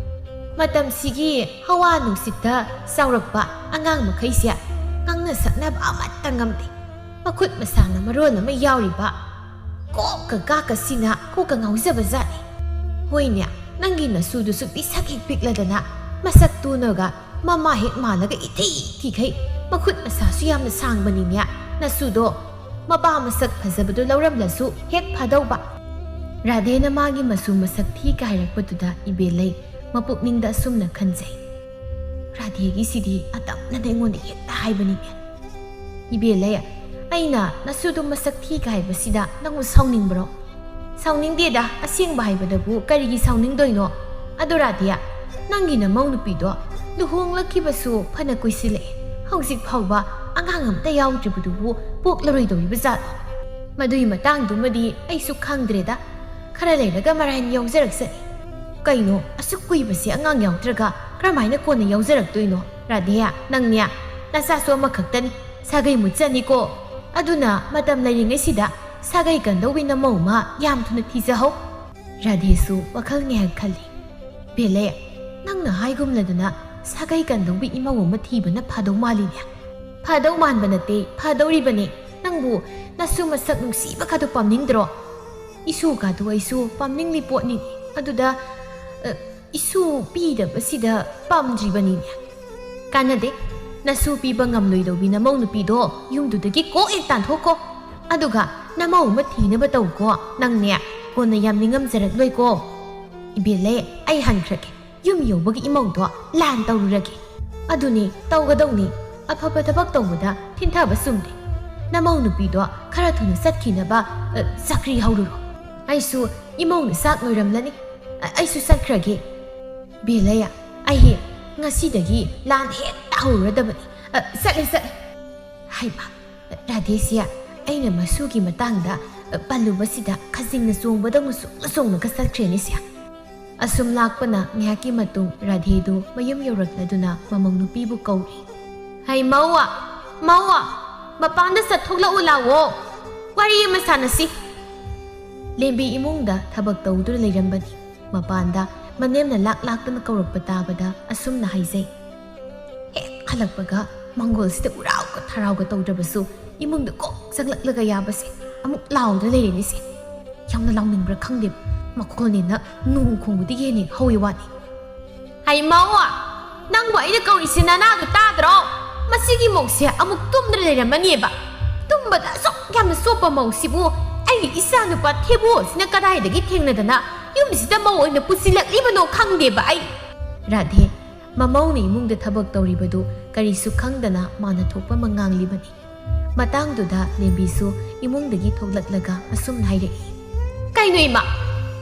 ꯃꯇꯝꯁꯤꯒꯤ ꯍꯋꯥ ꯅꯨꯡꯁꯤꯠꯇ ꯆꯥꯎꯔꯛꯄ ꯑꯉꯥꯡ ꯃꯈꯩꯁꯦ ꯉꯥꯡꯅ ꯁꯛꯅꯕ ꯑꯃꯠꯇ ꯉꯝꯗꯦ꯫ ꯃꯈꯨꯠ ꯃꯁꯥꯅ ꯃꯔꯣꯜ ꯑꯃ ꯌꯥꯎꯔꯤꯕ ꯀꯣꯛꯀ ꯀꯥꯛꯀꯁꯤꯅ ꯀꯣꯛꯀ ꯉꯥꯎꯖꯕ ꯖꯥꯠꯅꯤ꯫ ꯍꯣꯏꯅꯦ, ꯅꯪꯒꯤ ꯅꯁꯨꯗꯨꯁꯨ ꯄꯤꯁꯛ ꯍꯦꯛ ꯄꯤꯛꯂꯗꯅ ꯃꯁꯛ ꯇꯨꯅꯒ ꯃꯃꯥ ꯍꯦꯛ ꯃꯥꯜꯂꯒ ꯏꯊꯤ ꯊꯤꯈꯩ꯫ ꯃꯈꯨꯠ ꯃꯁꯥꯁꯨ ꯌꯥꯝꯅ ꯁꯥꯡꯕꯅꯤꯅꯦ ꯅꯁꯨꯗꯣ꯫ ꯃꯄꯥ ꯃꯁꯛ ꯐꯖꯕꯗꯨ ꯂꯧꯔꯝꯂꯁꯨ ꯍꯦꯛ ꯐꯗꯧꯕ꯫ ꯔꯥꯙꯦꯅ ꯃꯥꯒꯤ ꯃꯁꯨ ꯃꯁꯛ ꯊꯤ ꯀꯥꯏꯔꯛꯄꯗꯨꯗ ꯏꯕꯦꯜꯂꯩ ꯃꯄꯨꯛꯅꯤꯡꯗ ꯑꯁꯨꯝꯅ ꯈꯟꯖꯩ, "ꯔꯥꯙꯦꯒꯤꯁꯤꯗꯤ ꯑꯇꯝꯅꯅ ꯑꯩꯉꯣꯟꯗ ꯍꯦꯛꯇ ꯍꯥꯏꯕꯅꯤꯅꯦ꯫ ꯏꯕꯦꯜꯂꯩ, ꯑꯩꯅ ꯅꯁꯨꯗꯣ ꯃꯁꯛ ꯊꯤ ꯀꯥꯏꯕꯁꯤꯗ ꯅꯪꯕꯨ ꯁꯥꯎꯅꯤꯡꯕ꯭ꯔꯣ?" "ꯁꯥꯎꯅꯤꯡꯗꯦꯗ, ꯑꯁꯦꯡꯕ ꯍꯥꯏꯕꯗꯕꯨ ꯀꯔꯤꯒꯤ ꯁꯥꯎꯅꯤꯡꯗꯣꯏꯅꯣ? ꯑꯗꯣ ꯔꯥꯙꯦ, ꯅꯪꯒꯤ ꯅꯃꯧ ꯅꯨꯄꯤꯗꯣ ꯂꯨꯍꯣꯡꯂꯛꯈꯤꯕꯁꯨ ꯐꯅ ꯀꯨꯏꯁꯤꯜꯂꯛꯑꯦ꯫ ꯍꯧꯖꯤꯛ ꯐꯥꯎꯕ ꯑꯉꯥꯡ ꯑꯝꯇ ꯌꯥꯎꯗ꯭ꯔꯤꯕꯗꯨꯕꯨ ꯄꯣꯛꯂꯔꯣꯏꯗꯧꯔꯤꯕ ꯖꯥꯠꯂꯣ? ꯃꯗꯨꯒꯤ ꯃꯇꯥꯡꯗꯨꯃꯗꯤ ꯑꯩꯁꯨ ꯈꯪꯗ꯭ꯔꯦꯗ꯫ ꯈꯔ ꯂꯩꯔꯒ ꯃꯔꯥꯏꯅ ꯌꯥꯎꯖꯔꯛꯁꯅꯤ꯫ ꯀꯩꯅꯣ, ꯑꯁꯨꯛ ꯀꯨꯏꯕꯁꯦ ꯑꯉꯥꯡ ꯌꯥꯎꯗ꯭ꯔꯒ ꯀꯔꯝꯍꯥꯏꯅ ꯀꯣꯟꯅ ꯌꯥꯎꯖꯔꯛꯇꯣꯏꯅꯣ? ꯔꯥꯙꯦ, ꯅꯪꯅꯦ ꯅꯆꯥꯁꯨ ꯑꯃꯈꯛꯇꯅꯤ꯫ ꯁꯥꯒꯩ ꯃꯨꯠꯆꯅꯤꯀꯣ꯫ ꯑꯗꯨꯅ ꯃꯇꯝ ꯂꯩꯔꯤꯉꯩꯁꯤꯗ ꯁꯥꯒꯩ ꯀꯟꯗꯧꯕꯤ ꯅꯃꯧ ꯑꯃ ꯌꯥꯝ ꯊꯨꯅ ꯊꯤꯖꯍꯧ꯫" ꯔꯥꯙꯦꯁꯨ ꯋꯥꯈꯜ ꯉꯥꯏꯍꯥꯛ ꯈꯜꯂꯤ꯫ "ꯕꯦꯂꯦ, ꯅꯪꯅ ꯍꯥꯏꯒꯨꯝꯂꯗꯅ ꯁꯥꯒꯩ ꯀꯟꯗꯧꯕꯤ ꯏꯃꯧ ꯑꯃ ꯊꯤꯕꯅ ꯐꯗꯧ ꯃꯥꯜꯂꯤꯅꯦ꯫" "ꯐꯗꯧ ꯃꯥꯟꯕ ꯅꯠꯇꯦ, ꯐꯗꯧꯔꯤꯕꯅꯦ꯫ ꯅꯪꯕꯨ ꯅꯁꯨ ꯃꯁꯛ ꯅꯨꯡꯁꯤꯕ ꯀꯥꯗꯣ ꯄꯥꯝꯅꯤꯡꯗ꯭ꯔꯣ?" "ꯏꯁꯨ ꯀꯥꯗꯣ ꯑꯩꯁꯨ ꯄꯥꯝꯅꯤꯡꯂꯤ ꯄꯣꯠꯅꯤꯅꯦ꯫ ꯑꯗꯨꯗ, ꯑ, ꯏꯁꯨ ꯄꯤꯗꯕꯁꯤꯗ ꯄꯥꯝꯗ꯭ꯔꯤꯕꯅꯤꯅꯦ꯫" "ꯀꯥꯟꯅꯗꯦ꯫ ꯅꯁꯨ ꯄꯤꯕ ꯉꯝꯂꯣꯏꯗꯧꯕꯤ ꯅꯃꯧ ꯅꯨꯄꯤꯗꯣ ꯌꯨꯝꯗꯨꯗꯒꯤ ꯀꯣꯛ ꯍꯦꯛ ꯇꯥꯟꯊꯣꯛꯈꯣ꯫ ꯑꯗꯨꯒ ꯅꯃꯧ ꯑꯃ ꯊꯤꯅꯕ ꯇꯧꯀꯣ꯫ ꯅꯪꯅꯦ ꯀꯣꯟꯅ ꯌꯥꯝ ꯅꯤꯡꯉꯝꯖꯔꯛꯂꯣꯏꯀꯣ꯫" "ꯏꯕꯦꯜꯂꯦ, ꯑꯩ ꯍꯟꯈ꯭ꯔꯒꯦ꯫ ꯌꯨꯝ ꯌꯧꯕꯒ ꯏꯃꯧꯗꯣ ꯂꯥꯟ ꯇꯧꯔꯨꯔꯒꯦ꯫ ꯑꯗꯨꯅꯤ, ꯇꯧꯒꯗꯧꯅꯤ꯫ ꯑꯐꯕ ꯊꯕꯛ ꯇꯧꯕꯗ ꯊꯤꯟꯊꯕ ꯆꯨꯝꯗꯦ꯫ ꯅꯃꯧ ꯅꯨꯄꯤꯗꯣ ꯈꯔ ꯊꯨꯅ ꯆꯠꯈꯤꯅꯕ, ꯑ, ꯆꯀ꯭ꯔꯤ ꯍꯧꯔꯨꯔꯣ꯫ ꯑꯩꯁꯨ ꯏꯃꯧꯅ ꯆꯥꯛ ꯂꯣꯏꯔꯝꯂꯅꯤ꯫ ꯑ, ꯑꯩꯁꯨ ꯆꯠꯈ꯭ꯔꯒꯦ꯫ ꯕꯦꯂꯩꯌꯥ, ꯑꯩ ꯉꯁꯤꯗꯒꯤ ꯂꯥꯟ ꯍꯦꯛꯇ ꯍꯧꯔꯨꯔꯗꯕꯅꯤ꯫ ꯑ, ꯆꯠꯂꯦ, ꯆꯠꯂꯦ꯫ ꯍꯩꯃꯥ, ꯔꯥꯙꯦꯁꯤ ꯑꯩꯅ ꯃꯁꯨꯒꯤ ꯃꯇꯥꯡꯗ, ꯑ, ꯄꯜꯂꯨꯕꯁꯤꯗ ꯈꯖꯤꯡꯅ ꯆꯣꯡꯕꯗꯧꯅ ꯆꯣꯡꯅ ꯆꯣꯡꯅꯒ ꯆꯠꯈ꯭ꯔꯦꯅꯦ ꯁꯦ꯫ ꯑꯁꯨꯝ ꯂꯥꯛꯄꯅ ꯉꯥꯏꯍꯥꯛꯀꯤ ꯃꯇꯨꯡ ꯔꯥꯙꯦꯗꯨ ꯃꯌꯨꯝ ꯌꯧꯔꯛꯂꯗꯨꯅ ꯃꯃꯧ ꯅꯨꯄꯤꯕꯨ ꯀꯧꯔꯤ꯫ "ꯍꯩ ꯃꯧ, ꯃꯧ, ꯃꯄꯥꯟꯗ ꯆꯠꯊꯣꯛꯂꯛꯎ ꯂꯥꯛꯑꯣ, ꯋꯥꯔꯤ ꯑꯃ ꯁꯥꯟꯅꯁꯤ꯫" ꯂꯦꯝꯕꯤ ꯏꯃꯨꯡꯗ ꯊꯕꯛ ꯇꯧꯗꯨꯅ ꯂꯩꯔꯝꯕꯅꯤ꯫ ꯃꯄꯥꯟꯗ ꯃꯅꯦꯝꯅ ꯂꯥꯛ ꯂꯥꯛꯇꯨꯅ ꯀꯧꯔꯛꯄ ꯇꯥꯕꯗ ꯑꯁꯨꯝꯅ ꯍꯥꯏꯖꯩ꯫ ꯍꯦꯛ ꯍꯜꯂꯛꯄꯒ ꯃꯪꯒꯣꯜꯁꯤꯗ ꯎꯔꯥꯎꯒ ꯊꯔꯥꯎꯒ ꯇꯧꯗ꯭ꯔꯕꯁꯨ ꯏꯃꯨꯡꯗ ꯀꯣꯛ ꯆꯪꯂꯛꯂꯒ ꯌꯥꯕꯁꯦ ꯑꯃꯨꯛ ꯂꯥꯎꯗ ꯂꯩꯔꯦꯅꯦꯁꯦ꯫ ꯌꯥꯝꯅ ꯂꯥꯎꯅꯤꯡꯕ꯭ꯔꯥ ꯈꯪꯗꯦ, ꯃꯈꯣꯜꯅꯦꯅ ꯅꯣꯡ ꯈꯣꯡꯕꯗꯒꯤ ꯍꯦꯟꯅ ꯍꯧꯋꯤ ꯋꯥꯅꯤ꯫ "ꯍꯩ ꯃꯧ, ꯅꯪꯕꯨ ꯑꯩꯅ ꯀꯧꯔꯤꯁꯤ ꯅꯅꯥꯗꯨ ꯇꯥꯗ꯭ꯔꯣ? ꯃꯁꯤꯒꯤ ꯃꯧꯁꯦ ꯑꯃꯨꯛ ꯇꯨꯝꯗꯨꯅ ꯂꯩꯔꯝꯃꯅꯦꯕ꯫ ꯇꯨꯝꯕꯗ ꯑꯁꯨꯛ ꯌꯥꯝꯅ ꯆꯣꯞꯄ ꯃꯧꯁꯤꯕꯨ ꯑꯩꯒꯤ ꯏꯆꯥ ꯅꯨꯄꯥ ꯊꯦꯕꯨ ꯑꯁꯤꯅ ꯀꯗꯥꯏꯗꯒꯤ ꯊꯦꯡꯅꯗꯅ ꯌꯨꯝꯁꯤꯗ ꯃꯧ ꯑꯣꯏꯅ ꯄꯨꯁꯤꯜꯂꯛꯂꯤꯕꯅꯣ ꯈꯪꯗꯦꯕ ꯑꯩ꯫" ꯔꯥꯙꯦ, ꯃꯃꯧꯅ ꯏꯃꯨꯡꯗ ꯊꯕꯛ ꯇꯧꯔꯤꯕꯗꯨ ꯀꯔꯤꯁꯨ ꯈꯪꯗꯅ ꯃꯥꯅ ꯊꯣꯛꯄ ꯑꯃ ꯉꯥꯡꯂꯤꯕꯅꯤ꯫ ꯃꯇꯥꯡꯗꯨꯗ ꯂꯦꯝꯕꯤꯁꯨ ꯏꯃꯨꯡꯗꯒꯤ ꯊꯣꯛꯂꯛꯂꯒ ꯑꯁꯨꯝꯅ ꯍꯥꯏꯔꯛꯏ꯫ "ꯀꯩꯅꯣ ꯏꯃꯥ?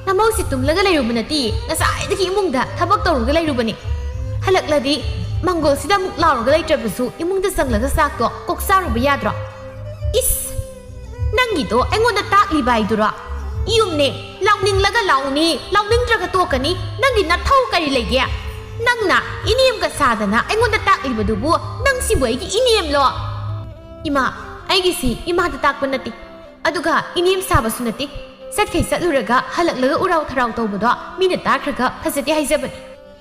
ꯅꯃꯧꯁꯤ ꯇꯨꯝꯂꯒ ꯂꯩꯔꯨꯕ ꯅꯠꯇꯦ, ꯉꯁꯥꯏꯗꯒꯤ ꯏꯃꯨꯡꯗ ꯊꯕꯛ ꯇꯧꯔꯒ ꯂꯩꯔꯨꯕꯅꯤ꯫ ꯍꯜꯂꯛꯂꯗꯤ ꯃꯪꯒꯣꯜꯁꯤꯗ ꯑꯃꯨꯛ ꯂꯥꯎꯔꯒ ꯂꯩꯇ꯭ꯔꯕꯁꯨ ꯏꯃꯨꯡꯗ ꯆꯪꯂꯒ ꯆꯥꯛꯇꯣ ꯀꯣꯛ ꯆꯥꯔꯨꯕ ꯌꯥꯗ꯭ꯔꯣ?" "ꯏꯁ! ꯅꯪꯒꯤꯗꯣ ꯑꯩꯉꯣꯟꯗ ꯇꯥꯛꯂꯤꯕ ꯍꯥꯏꯗꯨꯔꯣ? ꯌꯨꯝꯅꯦ, ꯂꯥꯎꯅꯤꯡꯂꯒ ꯂꯥꯎꯅꯤ, ꯂꯥꯎꯅꯤꯡꯗ꯭ꯔꯒ ꯇꯣꯛꯀꯅꯤ꯫ ꯅꯪꯒꯤ ꯅꯊꯧ ꯀꯔꯤ ꯂꯩꯒꯦ? ꯅꯪꯅ ꯏꯅꯦꯝꯒ ꯁꯥꯗꯅ ꯑꯩꯉꯣꯟꯗ ꯇꯥꯛꯂꯤꯕꯗꯨꯕꯨ ꯅꯪꯁꯤꯕꯨ ꯑꯩꯒꯤ ꯏꯅꯦꯝꯂꯣ?" "ꯏꯃꯥ, ꯑꯩꯒꯤꯁꯤ ꯏꯃꯥꯗ ꯇꯥꯛꯄ ꯅꯠꯇꯦ, ꯑꯗꯨꯒ ꯏꯅꯦꯝ ꯁꯥꯕꯁꯨ ꯅꯠꯇꯦ꯫ ꯆꯠꯈꯩ ꯆꯠꯂꯨꯔꯒ ꯍꯜꯂꯛꯂꯒ ꯎꯔꯥꯎ ꯊꯔꯥꯎ ꯇꯧꯕꯗꯣ ꯃꯤꯅ ꯇꯥꯈ꯭ꯔꯒ ꯐꯖꯗꯦ ꯍꯥꯏꯖꯕꯅꯤ꯫"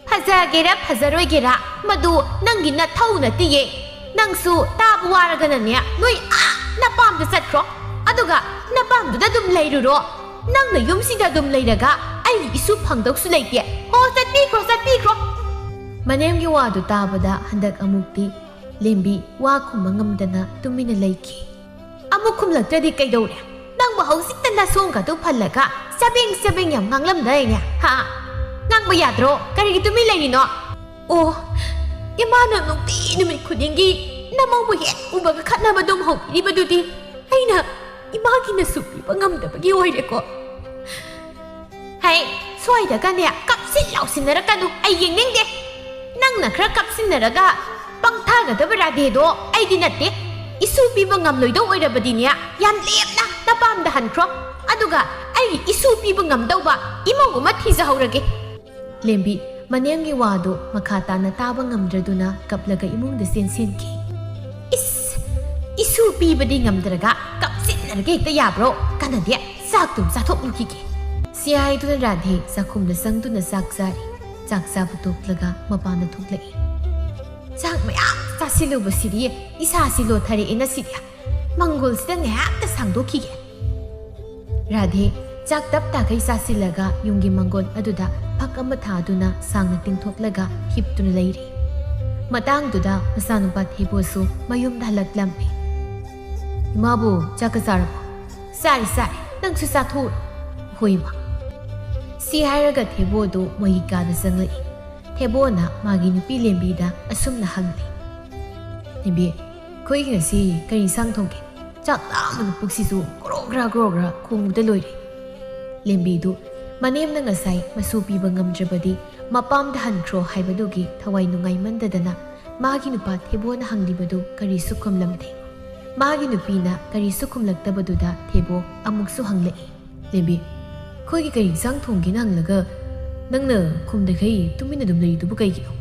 "ꯐꯖꯒꯦꯔꯥ ꯐꯖꯔꯣꯏꯒꯦꯔꯥ, ꯃꯗꯨ ꯅꯪꯒꯤ ꯅꯊꯧ ꯅꯠꯇꯤꯌꯦ꯫ ꯅꯪꯁꯨ ꯇꯥꯕ ꯋꯥꯔꯒꯅꯅꯦ, ꯅꯣꯏ ꯑꯥ ꯅꯄꯥꯝꯗ ꯆꯠꯈ꯭ꯔꯣ꯫ ꯑꯗꯨꯒ ꯅꯄꯥꯝꯗꯨꯗ ꯑꯗꯨꯝ ꯂꯩꯔꯨꯔꯣ꯫ ꯅꯪꯅ ꯌꯨꯝꯁꯤꯗ ꯑꯗꯨꯝ ꯂꯩꯔꯒ ꯑꯩꯒꯤ ꯏꯁꯨ ꯐꯪꯗꯧꯁꯨ ꯂꯩꯇꯦ꯫ ꯍꯣ, ꯆꯠꯄꯤꯈ꯭ꯔꯣ, ꯆꯠꯄꯤꯈ꯭ꯔꯣ꯫" ꯃꯅꯦꯝꯒꯤ ꯋꯥꯗꯨ ꯇꯥꯕꯗ ꯍꯟꯗꯛ ꯑꯃꯨꯛꯇꯤ ꯂꯦꯝꯕꯤ ꯋꯥ ꯈꯨꯝꯕ ꯉꯝꯗꯅ ꯇꯨꯃꯤꯟꯅ ꯂꯩꯈꯤ꯫ "ꯑꯃꯨꯛ ꯈꯨꯝꯂꯛꯇ꯭ꯔꯗꯤ ꯀꯩꯗꯧꯔꯦ? ꯅꯪꯕꯨ ꯍꯧꯖꯤꯛꯇ ꯅꯁꯣꯝꯒꯗꯨ ꯐꯜꯂꯒ ꯆꯕꯦꯡ ꯆꯕꯦꯡ ꯌꯥꯝ ꯉꯥꯡꯂꯝꯗꯥꯏꯅꯦ, ꯍꯥ?" ꯌꯥꯗ꯭ꯔꯣ? ꯀꯔꯤꯒꯤ ꯇꯨꯃꯤꯟ ꯂꯩꯔꯤꯅꯣ? ꯑꯣ, ꯏꯃꯥꯅ ꯅꯨꯡꯇꯤ ꯅꯨꯃꯤꯠ ꯈꯨꯗꯤꯡꯒꯤ ꯅꯃꯧꯕꯨ ꯍꯦꯛ ꯎꯕꯒ ꯈꯠꯅꯕ ꯑꯗꯨꯝ ꯍꯧꯕꯤꯔꯤꯕꯗꯨꯗꯤ ꯑꯩꯅ ꯏꯃꯥꯒꯤ ꯅꯁꯨ ꯄꯤꯕ ꯉꯝꯗꯕꯒꯤ ꯑꯣꯏꯔꯦꯀꯣ꯫ ꯍꯩ, ꯁ꯭ꯋꯥꯏꯗꯒꯅꯦ ꯀꯞꯁꯤꯟ ꯂꯥꯎꯁꯤꯟꯅꯔꯛꯀꯅꯨ, ꯑꯩ ꯌꯦꯡꯅꯤꯡꯗꯦ꯫ ꯅꯪꯅ ꯈꯔ ꯀꯞꯁꯤꯟꯅꯔꯒ ꯄꯪꯊꯥꯒꯗꯕ ꯔꯥꯙꯦꯗꯣ ꯑꯩꯗꯤ ꯅꯠꯇꯦ꯫ ꯏꯁꯨ ꯄꯤꯕ ꯉꯝꯂꯣꯏꯗꯧ ꯑꯣꯏꯔꯕꯗꯤꯅꯦ, ꯌꯥꯝ ꯂꯦꯝꯅ ꯅꯄꯥꯝꯗ ꯍꯟꯈ꯭ꯔꯣ꯫ ꯑꯗꯨꯒ ꯑꯩꯒꯤ ꯏꯁꯨ ꯄꯤꯕ ꯉꯝꯗꯧꯕ ꯏꯃꯧ ꯑꯃ ꯊꯤꯖꯍꯧꯔꯒꯦ꯫ ꯂꯦꯝꯕꯤ ꯃꯅꯦꯝꯒꯤ ꯋꯥꯗꯨ ꯃꯈꯥ ꯇꯥꯅ ꯇꯥꯕ ꯉꯝꯗ꯭ꯔꯗꯨꯅ ꯀꯞꯂꯒ ꯏꯃꯨꯡꯗ ꯆꯦꯟꯁꯤꯟꯈꯤ꯫ ꯏꯁ! ꯏꯁꯨ ꯄꯤꯕꯗꯤ ꯉꯝꯗ꯭ꯔꯒ ꯀꯞꯁꯤꯟꯅꯔꯒ ꯍꯦꯛꯇ ꯌꯥꯕ꯭ꯔꯣ? ꯀꯥꯟꯅꯗꯦ, ꯆꯥꯛꯇꯨꯝ ꯆꯥꯊꯣꯛꯂꯨꯈꯤꯒꯦ꯫ ꯁꯤꯌꯥꯏꯗꯨꯅ ꯔꯥꯙꯦ ꯆꯥꯛꯈꯨꯝꯗ ꯆꯪꯗꯨꯅ ꯆꯥꯛ ꯆꯥꯔꯤ꯫ ꯆꯥꯛ ꯆꯥꯕ ꯇꯣꯛꯂꯒ ꯃꯄꯥꯟꯗ ꯊꯣꯛꯂꯛꯏ꯫ ꯆꯥꯛ ꯃꯌꯥꯝ ꯆꯥꯁꯤꯜꯂꯨꯕꯁꯤꯗꯤ ꯏꯁꯥꯁꯤ ꯂꯣꯊꯔꯛꯑꯦ ꯉꯁꯤꯗꯤ꯫ ꯃꯪꯒꯣꯜꯁꯤꯗ ꯉꯥꯏꯍꯥꯛꯇ ꯁꯥꯡꯗꯣꯛꯈꯤꯒꯦ꯫ ꯔꯥꯙꯦ ꯆꯥꯛ ꯇꯞ ꯇꯥꯈꯩ ꯆꯥꯁꯤꯜꯂꯒ ꯌꯨꯝꯒꯤ ꯃꯪꯒꯣꯜ ꯑꯗꯨꯗ ꯐꯛ ꯑꯃ ꯊꯥꯗꯨꯅ ꯁꯥꯡꯅ ꯇꯤꯡꯊꯣꯛꯂꯒ ꯍꯤꯞꯇꯨꯅ ꯂꯩꯔꯤ꯫ ꯃꯇꯥꯡꯗꯨꯗ ꯃꯆꯥꯅꯨꯄꯥ ꯊꯦꯕꯣꯁꯨ ꯃꯌꯨꯝꯗ ꯍꯜꯂꯛꯂꯝꯃꯤ꯫ "ꯏꯃꯥꯕꯨ ꯆꯥꯛꯀ ꯆꯥꯔꯕꯣ?" "ꯆꯥꯔꯦ, ꯆꯥꯔꯦ, ꯅꯪꯁꯨ ꯆꯥꯊꯣꯛꯎꯔꯣ꯫" "ꯍꯣꯏ, ꯏꯃꯥ꯫" ꯁꯤ ꯍꯥꯏꯔꯒ ꯊꯦꯕꯣꯗꯨ ꯃꯣꯏꯒꯤ ꯀꯥꯗ ꯆꯪꯂꯛꯏ꯫ ꯊꯦꯕꯣꯅ ꯃꯥꯒꯤ ꯅꯨꯄꯤ ꯂꯦꯝꯕꯤꯗ ꯑꯁꯨꯝꯅ ꯍꯪꯂꯤ꯫ "ꯂꯦꯝꯕꯤ, ꯑꯩꯈꯣꯏꯒꯤ ꯉꯁꯤ ꯀꯔꯤ ꯏꯟꯁꯥꯡ ꯊꯣꯡꯒꯦ? ꯆꯥꯛ ꯂꯥꯝꯕꯅ ꯄꯨꯛꯁꯤꯁꯨ ꯒ꯭ꯔꯣ ꯒ꯭ꯔꯥ ꯒ꯭ꯔꯣ ꯒ꯭ꯔꯥ ꯈꯣꯡꯕꯗ ꯂꯣꯏꯔꯦ꯫" ꯂꯦꯝꯕꯤꯗꯨ ꯃꯅꯦꯝꯅ ꯉꯁꯥꯏ ꯃꯁꯨ ꯄꯤꯕ ꯉꯝꯗ꯭ꯔꯕꯗꯤ ꯃꯄꯥꯝꯗ ꯍꯟꯈ꯭ꯔꯣ ꯍꯥꯏꯕꯗꯨꯒꯤ ꯊꯋꯥꯏ ꯅꯨꯡꯉꯥꯏꯃꯟꯗꯗꯅ ꯃꯥꯒꯤ ꯅꯨꯄꯥ ꯊꯦꯕꯣꯅ ꯍꯪꯂꯤꯕꯗꯨ ꯀꯔꯤꯁꯨ ꯈꯨꯝꯂꯝꯗꯦ꯫ ꯃꯥꯒꯤ ꯅꯨꯄꯤꯅ ꯀꯔꯤꯁꯨ ꯈꯨꯝꯂꯛꯇꯕꯗꯨꯗ ꯊꯦꯕꯣ ꯑꯃꯨꯛꯁꯨ ꯍꯪꯂꯛꯏ꯫ "ꯂꯦꯝꯕꯤ, ꯑꯩꯈꯣꯏꯒꯤ ꯀꯔꯤ ꯏꯟꯁꯥꯡ ꯊꯣꯡꯒꯦꯅ ꯍꯪꯂꯒ ꯅꯪꯅ ꯈꯨꯝꯗꯈꯩ ꯇꯨꯃꯤꯟꯅ ꯑꯗꯨꯝ ꯂꯩꯔꯤꯗꯨꯕꯨ ꯀꯩꯒꯤꯅꯣ?"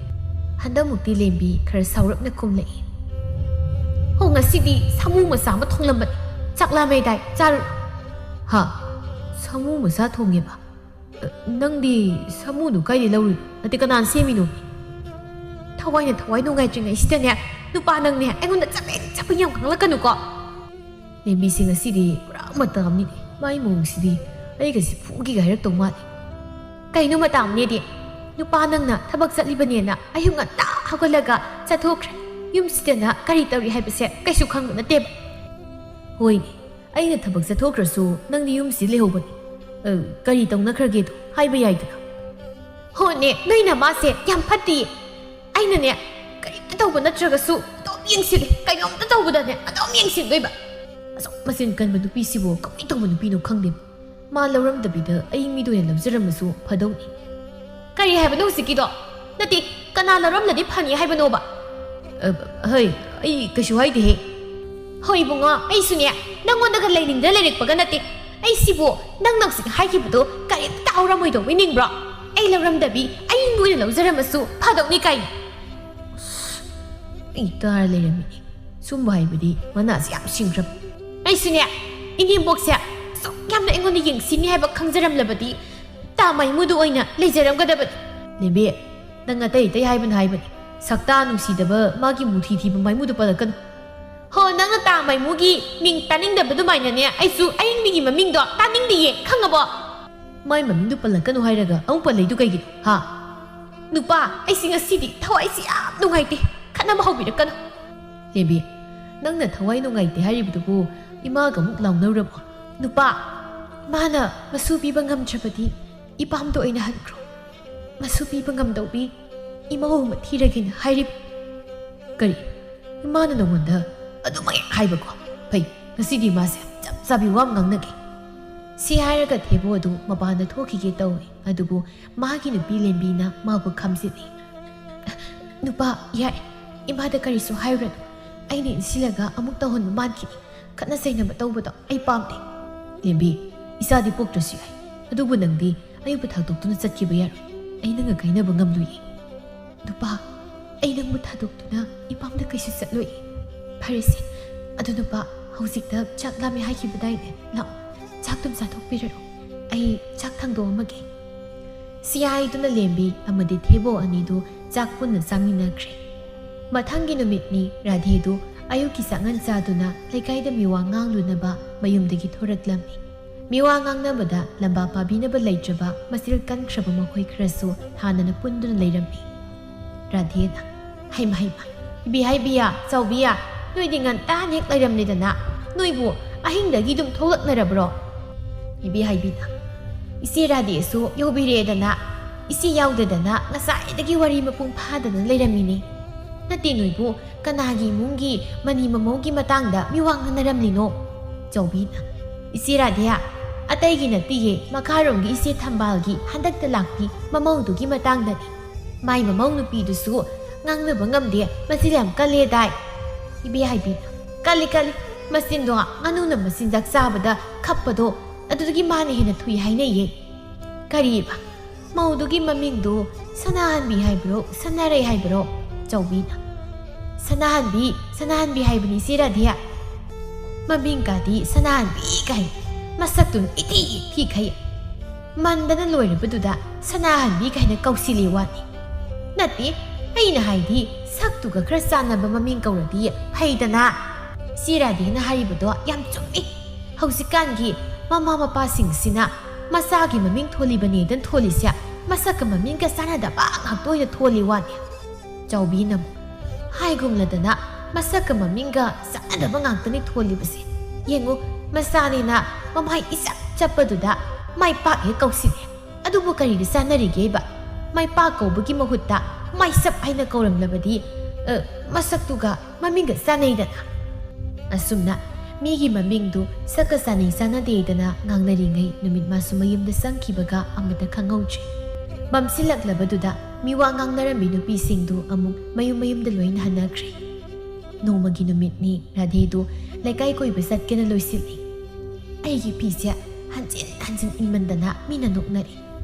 ꯍꯟꯗꯛꯃꯨꯛꯇꯤ ꯂꯦꯝꯕꯤ ꯈꯔ ꯁꯥꯎꯔꯞꯅ ꯈꯨꯝꯂꯛꯏ꯫ "ꯍꯣ, ꯉꯁꯤꯗꯤ ꯁꯥꯃꯨ ꯃꯆꯥ ꯑꯃ ꯊꯣꯡꯂꯝꯕꯅꯤ꯫ ꯆꯥꯛ ꯂꯥꯝꯃꯦꯗꯥꯏ, ꯆꯥꯔꯨ꯫" "ꯍꯥ? ꯁꯥꯃꯨ ꯃꯆꯥ ꯊꯣꯡꯉꯦꯕ? ꯅꯪꯗꯤ ꯁꯥꯃꯨꯗꯨ ꯀꯥꯏꯗꯩ ꯂꯧꯔꯨꯏꯅꯣ? ꯅꯠꯇꯦ, ꯀꯅꯥꯅ ꯁꯦꯝꯃꯤꯅꯣ?" "ꯊꯋꯥꯏꯅ ꯊꯋꯥꯏ ꯅꯨꯡꯉꯥꯏꯇ꯭ꯔꯤꯉꯩꯁꯤꯗꯅꯦ, ꯅꯨꯄꯥ ꯅꯪꯅꯦ ꯑꯩꯉꯣꯟꯗ ꯆꯕꯦꯡ ꯆꯕꯦꯡ ꯌꯥꯝ ꯉꯥꯡꯂꯛꯀꯅꯨꯀꯣ꯫" ꯂꯦꯝꯕꯤꯁꯤ ꯉꯁꯤꯗꯤ ꯄꯨꯔꯥ ꯃꯇꯥ ꯑꯃꯅꯤꯅꯦ꯫ ꯃꯥꯏ ꯃꯑꯣꯡꯁꯤꯗꯤ ꯑꯩꯒꯁꯤ ꯐꯨꯒꯦꯒ ꯍꯥꯏꯔꯛꯇꯧ ꯃꯥꯜꯂꯤ꯫ "ꯀꯩꯅꯣ ꯃꯇꯥ ꯑꯃꯅꯦꯗꯤ? ꯅꯨꯄꯥ ꯅꯪꯅ ꯊꯕꯛ ꯆꯠꯂꯤꯕꯅꯦꯅ ꯑꯌꯨꯛ ꯉꯟꯇꯥ ꯍꯧꯒꯠꯂꯒ ꯆꯠꯊꯣꯛꯈ꯭ꯔꯦ꯫ ꯌꯨꯝꯁꯤꯗꯅ ꯀꯔꯤ ꯇꯧꯔꯤ ꯍꯥꯏꯕꯁꯦ ꯀꯩꯁꯨ ꯈꯪꯕ ꯅꯠꯇꯦꯕ꯫" "ꯍꯣꯏꯅꯦ, ꯑꯩꯅ ꯊꯕꯛ ꯆꯠꯊꯣꯛꯈ꯭ꯔꯁꯨ ꯅꯪꯗꯤ ꯌꯨꯝꯁꯤꯗ ꯂꯩꯍꯧꯕꯅꯤ꯫ ꯑ, ꯀꯔꯤ ꯇꯧꯅꯈ꯭ꯔꯒꯦꯗꯣ ꯍꯥꯏꯕ ꯌꯥꯏꯗꯅ꯫" ꯍꯣꯅꯦ, ꯅꯣꯏ ꯅꯃꯥꯁꯦ ꯌꯥꯝ ꯐꯠꯇꯤꯌꯦ꯫ ꯑꯩꯅꯅꯦ, ꯀꯔꯤꯝꯇ ꯇꯧꯕ ꯅꯠꯇ꯭ꯔꯒꯁꯨ ꯑꯗꯨꯝ ꯌꯦꯡꯁꯤꯜꯂꯤ꯫ ꯀꯩꯅꯣꯝꯇ ꯇꯧꯕꯗꯅꯦ ꯑꯗꯨꯝ ꯌꯦꯡꯁꯤꯟꯗꯣꯏꯕ꯫ ꯑꯁꯨꯛ ꯃꯆꯤꯟ ꯀꯟꯕ ꯅꯨꯄꯤꯁꯤꯕꯨ ꯀꯃꯥꯏꯅ ꯇꯧꯕ ꯅꯨꯄꯤꯅꯣ ꯈꯪꯗꯦ꯫ ꯃꯥ ꯂꯧꯔꯝꯗꯕꯤꯗ ꯑꯩ ꯃꯤꯗ ꯑꯣꯏꯅ ꯂꯧꯖꯔꯝꯃꯁꯨ ꯐꯗꯧꯅꯤ꯫ ꯀꯔꯤ ꯍꯥꯏꯕꯅꯣ ꯍꯧꯖꯤꯛꯀꯤꯗꯣ? ꯅꯠꯇꯦ, ꯀꯅꯥ ꯂꯧꯔꯝꯂꯗꯤ ꯐꯅꯤ ꯍꯥꯏꯕꯅꯣꯕ? ꯑ, ꯍꯩ, ꯑꯩ ꯀꯩꯁꯨ ꯍꯥꯏꯗꯦꯍꯦ꯫ ꯍꯣꯏ ꯏꯕꯨꯡꯉꯣ, ꯑꯩꯁꯨꯅꯦ, ꯅꯪꯉꯣꯟꯗꯒ ꯂꯩꯅꯤꯡꯗ ꯂꯩꯔꯛꯄꯒ ꯅꯠꯇꯦ꯫ ꯑꯩꯁꯤꯕꯨ ꯅꯪꯅ ꯍꯧꯖꯤꯛ ꯍꯥꯏꯈꯤꯕꯗꯣ ꯀꯔꯤꯝꯇ ꯇꯥꯍꯧꯔꯝꯃꯣꯏꯗꯧꯕ ꯅꯤꯡꯕ꯭ꯔꯣ? ꯑꯩ ꯂꯧꯔꯝꯗꯕꯤ ꯑꯩ ꯃꯤꯅ ꯂꯧꯖꯔꯝꯃꯁꯨ ꯐꯗꯧꯅꯤ ꯀꯥꯏꯅ꯫ ꯑꯩ ꯇꯥꯔ ꯂꯩꯔꯝꯃꯤꯅꯦ꯫ ꯁꯨꯝꯕ ꯍꯥꯏꯕꯗꯤ ꯃꯅꯥꯁꯦ ꯌꯥꯝ ꯁꯤꯡꯈ꯭ꯔꯕ꯫ ꯑꯩꯁꯨꯅꯦ, ꯏꯅꯦꯝꯕꯣꯛꯁꯦ ꯑꯁꯨꯛ ꯌꯥꯝꯅ ꯑꯩꯉꯣꯟꯗ ꯌꯦꯡꯁꯤꯟꯅꯤ ꯍꯥꯏꯕ ꯈꯪꯖꯔꯝꯂꯕꯗꯤ ꯇꯥ ꯃꯥꯏꯃꯨꯗꯨ ꯑꯣꯏꯅ ꯂꯩꯖꯔꯝꯒꯗꯕꯅꯤ꯫ ꯂꯦꯝꯕꯤ, ꯅꯪ ꯑꯇꯩ ꯑꯇꯩ ꯍꯥꯏꯕꯅ ꯍꯥꯏꯕꯅꯤ꯫ ꯁꯛꯇꯥ ꯅꯨꯡꯁꯤꯗꯕ ꯃꯥꯒꯤ ꯃꯨꯊꯤ ꯊꯤꯕ ꯃꯥꯏꯃꯨꯗꯨ ꯄꯜꯂꯛꯀꯅꯨ꯫ ꯍꯣ, ꯅꯪꯅ ꯇꯥ ꯃꯥꯏꯃꯨꯒꯤ ꯃꯤꯡ ꯇꯥꯅꯤꯡꯗꯕ ꯑꯗꯨꯃꯥꯏꯅꯅꯦ ꯑꯩꯁꯨ ꯑꯌꯤꯡꯕꯤꯒꯤ ꯃꯃꯤꯡꯗꯣ ꯇꯥꯅꯤꯡꯗꯤꯌꯦ, ꯈꯪꯉꯕꯣ? ꯃꯥꯏ ꯃꯃꯤꯡꯗꯨ ꯄꯜꯂꯛꯀꯅꯨ ꯍꯥꯏꯔꯒ ꯑꯃꯨꯛ ꯄꯜꯂꯛꯏꯗꯨ ꯀꯩꯒꯤꯅꯣ, ꯍꯥ? ꯅꯨꯄꯥ, ꯑꯩꯁꯤ ꯉꯁꯤꯗꯤ ꯊꯋꯥꯏꯁꯤ ꯌꯥꯝ ꯅꯨꯡꯉꯥꯏꯇꯦ꯫ ꯈꯠꯅꯕ ꯍꯧꯕꯤꯔꯛꯀꯅꯨ꯫ ꯂꯦꯝꯕꯤ, ꯅꯪꯅ ꯊꯋꯥꯏ ꯅꯨꯡꯉꯥꯏꯇꯦ ꯍꯥꯏꯔꯤꯕꯗꯨꯕꯨ ꯏꯃꯥꯒ ꯑꯃꯨꯛ ꯂꯥꯎꯅꯧꯔꯕꯣ? ꯅꯨꯄꯥ, ꯏꯃꯥꯅ ꯃꯁꯨ ꯄꯤꯕ ꯉꯝꯗ꯭ꯔꯕꯗꯤ ꯏꯄꯥꯝꯗ ꯑꯣꯏꯅ ꯍꯟꯈ꯭ꯔꯣ꯫ ꯃꯁꯨ ꯄꯤꯕ ꯉꯝꯗꯧꯕꯤ ꯏꯃꯧ ꯑꯃ ꯊꯤꯔꯒꯦꯅ ꯍꯥꯏꯔꯤꯕ꯫ ꯀꯔꯤ? ꯏꯃꯥꯅ ꯅꯉꯣꯟꯗ ꯑꯗꯨꯃꯛ ꯍꯦꯛ ꯍꯥꯏꯕꯀꯣ? ꯐꯩ, ꯉꯁꯤꯗꯤ ꯃꯥꯁꯦ ꯆꯞ ꯆꯥꯕꯤ ꯋꯥ ꯑꯃ ꯉꯥꯡꯅꯒꯦ꯫ ꯁꯤ ꯍꯥꯏꯔꯒ ꯊꯦꯕꯣ ꯑꯗꯨ ꯃꯄꯥꯟꯗ ꯊꯣꯛꯈꯤꯒꯦ ꯇꯧꯏ꯫ ꯑꯗꯨꯕꯨ ꯃꯥꯒꯤ ꯅꯨꯄꯤ ꯂꯦꯝꯕꯤꯅ ꯃꯥꯕꯨ ꯈꯥꯝꯖꯤꯜꯂꯤ꯫ ꯅꯨꯄꯥ, ꯌꯥꯏ, ꯏꯃꯥꯗ ꯀꯔꯤꯁꯨ ꯍꯥꯏꯔꯨꯔꯅꯨ꯫ ꯑꯩꯅ ꯏꯟꯁꯤꯜꯂꯒ ꯑꯃꯨꯛ ꯇꯧꯍꯟꯕ ꯃꯥꯟꯈꯤꯅꯤ꯫ ꯈꯠꯅ ꯆꯩꯅꯕ ꯇꯧꯕꯗꯣ ꯑꯩ ꯄꯥꯝꯗꯦ꯫ ꯂꯦꯝꯕꯤ, ꯏꯆꯥꯗꯤ ꯄꯣꯛꯇ꯭ꯔꯁꯨ ꯌꯥꯏ, ꯑꯗꯨꯕꯨ ꯅꯪꯗꯤ ꯑꯩꯕꯨ ꯊꯥꯗꯣꯛꯇꯨꯅ ꯆꯠꯈꯤꯕ ꯌꯥꯔꯣꯏ꯫ ꯑꯩ ꯅꯪꯒ ꯀꯥꯏꯅꯕ ꯉꯝꯂꯣꯏꯌꯦ꯫ ꯅꯨꯄꯥ, ꯑꯩ ꯅꯪꯕꯨ ꯊꯥꯗꯣꯛꯇꯨꯅ ꯏꯄꯥꯝꯗ ꯀꯩꯁꯨ ꯆꯠꯂꯣꯏꯌꯦ꯫ ꯐꯔꯦꯁꯦ, ꯑꯗꯨ ꯅꯨꯄꯥ, ꯍꯧꯖꯤꯛꯇ ꯆꯥꯛ ꯂꯥꯝꯃꯦ ꯍꯥꯏꯈꯤꯕꯗꯥꯏꯅꯦ? ꯂꯥꯛꯑꯣ, ꯆꯥꯛꯇꯨꯝ ꯆꯥꯊꯣꯛꯄꯤꯔꯔꯣ꯫ ꯑꯩ ꯆꯥꯛ ꯊꯥꯡꯗꯣꯛꯑꯝꯃꯒꯦ꯫ ꯁꯤ ꯍꯥꯏꯗꯨꯅ ꯂꯦꯝꯕꯤ ꯑꯃꯗꯤ ꯊꯦꯕꯣ ꯑꯅꯤꯗꯨ ꯆꯥꯛ ꯄꯨꯟꯅ ꯆꯥꯃꯤꯟꯅꯈ꯭ꯔꯦ꯫ ꯃꯊꯪꯒꯤ ꯅꯨꯃꯤꯠꯅꯤ꯫ ꯔꯥꯙꯦꯗꯨ ꯑꯌꯨꯛꯀꯤ ꯆꯥꯛꯉꯟ ꯆꯥꯗꯨꯅ ꯂꯩꯀꯥꯏꯗ ꯃꯤꯋꯥ ꯉꯥꯡꯂꯨꯅꯕ ꯃꯌꯨꯝꯗꯒꯤ ꯊꯣꯔꯛꯂꯝꯃꯤ꯫ ꯃꯤꯋꯥ ꯉꯥꯡꯅꯕꯗ ꯂꯝꯕꯥ ꯄꯥꯕꯤꯅꯕ ꯂꯩꯇ꯭ꯔꯕ ꯃꯆꯤꯜ ꯀꯟꯈ꯭ꯔꯕ ꯃꯈꯣꯏ ꯈꯔꯁꯨ ꯍꯥꯟꯅꯅ ꯄꯨꯟꯗꯨꯅ ꯂꯩꯔꯝꯃꯤ꯫ ꯔꯥꯙꯦꯅ, "ꯍꯩꯃ, ꯍꯩꯃ, ꯏꯕꯦ ꯍꯥꯏꯕꯤꯌꯥ, ꯆꯥꯎꯕꯤꯌꯥ, ꯅꯣꯏꯗꯤ ꯉꯟꯇꯥꯅ ꯍꯦꯛ ꯂꯩꯔꯝꯂꯦꯗꯅ, ꯅꯣꯏꯕꯨ ꯑꯍꯤꯡꯗꯒꯤ ꯑꯗꯨꯝ ꯊꯣꯛꯂꯛꯅꯔꯕ꯭ꯔꯣ?" ꯏꯕꯦ ꯍꯥꯏꯕꯤꯅ, "ꯏꯆꯦ ꯔꯥꯙꯦꯁꯨ ꯌꯧꯕꯤꯔꯦꯗꯅ, ꯏꯆꯦ ꯌꯥꯎꯗꯗꯅ ꯉꯁꯥꯏꯗꯒꯤ ꯋꯥꯔꯤ ꯃꯄꯨꯡ ꯐꯥꯗꯅ ꯂꯩꯔꯝꯃꯤꯅꯤ꯫ ꯅꯠꯇꯦ, ꯅꯣꯏꯕꯨ ꯀꯅꯥꯒꯤ ꯏꯃꯨꯡꯒꯤ ꯃꯅꯤ ꯃꯃꯧꯒꯤ ꯃꯇꯥꯡꯗ ꯃꯤꯋꯥ ꯉꯥꯡꯅꯔꯝꯂꯤꯅꯣ? ꯆꯥꯎꯕꯤꯅ, ꯏꯆꯦ ꯔꯥꯙꯦ, ꯑꯇꯩꯒꯤ ꯅꯠꯇꯤꯌꯦ, ꯃꯈꯥꯔꯣꯝꯒꯤ ꯏꯆꯦ ꯊꯝꯕꯥꯜꯒꯤ ꯍꯟꯗꯛꯇ ꯂꯥꯛꯄꯤ ꯃꯃꯧꯗꯨꯒꯤ ꯃꯇꯥꯡꯗꯅꯤ꯫ ꯃꯥꯏ ꯃꯃꯧ ꯅꯨꯄꯤꯗꯨꯁꯨ ꯉꯥꯡꯅꯕ ꯉꯝꯗꯦ, ꯃꯆꯤꯟ ꯌꯥꯝ ꯀꯜꯂꯦ ꯗꯥꯏ꯫ ꯏꯕꯦ ꯍꯥꯏꯕꯤ, ꯀꯜꯂꯤ ꯀꯜꯂꯤ, ꯃꯆꯤꯟꯗꯣ ꯉꯥꯅꯨꯅ ꯃꯆꯤꯟꯖꯥꯛ ꯆꯥꯕꯗ ꯈꯞꯄꯗꯣ ꯑꯗꯨꯗꯒꯤ ꯃꯥꯅ ꯍꯦꯟꯅ ꯊꯨꯏ ꯍꯥꯏꯅꯩꯌꯦ꯫ ꯀꯔꯤꯕ? ꯃꯧꯗꯨꯒꯤ ꯃꯃꯤꯡꯗꯨ ꯁꯅꯥꯍꯟꯕꯤ ꯍꯥꯏꯕ꯭ꯔꯣ, ꯁꯅꯥꯔꯩ ꯍꯥꯏꯕ꯭ꯔꯣ? ꯆꯥꯎꯕꯤꯅ, ꯁꯅꯥꯍꯟꯕꯤ, ꯁꯅꯥꯍꯟꯕꯤ ꯍꯥꯏꯕꯅꯤ ꯏꯆꯦ ꯔꯥꯙꯦ꯫ ꯃꯃꯤꯡꯒꯗꯤ ꯁꯅꯥꯍꯟꯕꯤ ꯀꯥꯏꯅ, ꯃꯁꯛꯇꯨꯅ ꯏꯊꯤ ꯊꯤꯈꯩ꯫ ꯃꯟꯗꯅ ꯂꯣꯏꯔꯕꯗꯨꯗ ꯁꯅꯥꯍꯟꯕꯤ ꯀꯥꯏꯅ ꯀꯧꯁꯤꯜꯂꯤ ꯋꯥꯅꯤ꯫ ꯅꯠꯇꯦ, ꯑꯩꯅ ꯍꯥꯏꯗꯤ ꯁꯛꯇꯨꯒ ꯈꯔ ꯆꯥꯟꯅꯕ ꯃꯃꯤꯡ ꯀꯧꯔꯗꯤ ꯐꯩꯗꯅ꯫ ꯏꯆꯦ ꯔꯥꯙꯦꯅ ꯍꯥꯏꯔꯤꯕꯗꯣ ꯌꯥꯝ ꯆꯨꯝꯃꯤ꯫ ꯍꯧꯖꯤꯛꯀꯥꯟꯒꯤ ꯃꯃꯥ ꯃꯄꯥꯁꯤꯡꯁꯤꯅ ꯃꯆꯥꯒꯤ ꯃꯃꯤꯡ ꯊꯣꯜꯂꯤꯕꯅꯦꯗꯅ ꯊꯣꯜꯂꯤꯁꯦ, ꯃꯁꯛꯀ ꯃꯃꯤꯡꯒ ꯆꯥꯟꯅꯗꯕ ꯉꯥꯛꯇ ꯑꯣꯏꯅ ꯊꯣꯜꯂꯤ ꯋꯥꯅꯤ꯫ ꯆꯥꯎꯕꯤꯅ ꯑꯃꯨꯛ, ꯍꯥꯏꯒꯨꯝꯂꯗꯅ ꯃꯁꯛꯀ ꯃꯃꯤꯡꯒ ꯆꯥꯟꯅꯗꯕ ꯉꯥꯛꯇꯅꯤ ꯊꯣꯜꯂꯤꯕꯁꯦ꯫ ꯌꯦꯡꯉꯨ, ꯃꯆꯥꯅꯦꯅ ꯃꯃꯥꯏ ꯏꯆꯞ ꯆꯞꯄꯗꯨꯗ ꯃꯥꯏ ꯄꯥꯛ ꯍꯦꯛ ꯀꯧꯁꯤꯜꯂꯦ꯫ ꯑꯗꯨꯕꯨ ꯀꯔꯤꯗ ꯆꯥꯟꯅꯔꯤꯒꯦꯕ? ꯃꯥꯏ ꯄꯥꯛ ꯀꯧꯕꯒꯤ ꯃꯍꯨꯠꯇ ꯃꯥꯏ ꯆꯞ ꯍꯥꯏꯅ ꯀꯧꯔꯝꯂꯕꯗꯤ, ꯑ, ꯃꯁꯛꯇꯨꯒ ꯃꯃꯤꯡꯒ ꯆꯥꯟꯅꯩꯗꯅ꯫ ꯑꯁꯨꯝꯅ ꯃꯤꯒꯤ ꯃꯃꯤꯡꯗꯨ ꯁꯛꯀ ꯆꯥꯟꯅꯩ ꯆꯥꯟꯅꯗꯦꯗꯅ ꯉꯥꯡꯅꯔꯤꯉꯩ ꯅꯨꯃꯤꯠ ꯃꯥꯁꯨ ꯃꯌꯨꯝꯗ ꯆꯪꯈꯤꯕꯒ ꯑꯃꯠꯇ ꯈꯪꯍꯧꯗ꯭ꯔꯦ꯫ ꯃꯝꯁꯤꯜꯂꯛꯂꯕꯗꯨꯗ ꯃꯤꯋꯥ ꯉꯥꯡꯅꯔꯝꯃꯤ ꯅꯨꯄꯤꯁꯤꯡꯗꯨ ꯑꯃꯨꯛ ꯃꯌꯨꯝ ꯃꯌꯨꯝꯗ ꯂꯣꯏꯅ ꯍꯟꯅꯈ꯭ꯔꯦ꯫ ꯅꯣꯡꯃꯒꯤ ꯅꯨꯃꯤꯠꯅꯤ, ꯔꯥꯙꯦꯗꯨ ꯂꯩꯀꯥꯏ ꯀꯣꯏꯕ ꯆꯠꯀꯦꯅ ꯂꯣꯏꯁꯤꯜꯂꯤ꯫ ꯑꯩꯒꯤ ꯐꯤꯁꯦ ꯍꯟꯖꯤꯟ ꯍꯟꯖꯤꯟ ꯏꯟꯃꯟꯗꯅ ꯃꯤꯅ ꯅꯣꯛꯅꯔꯦ꯫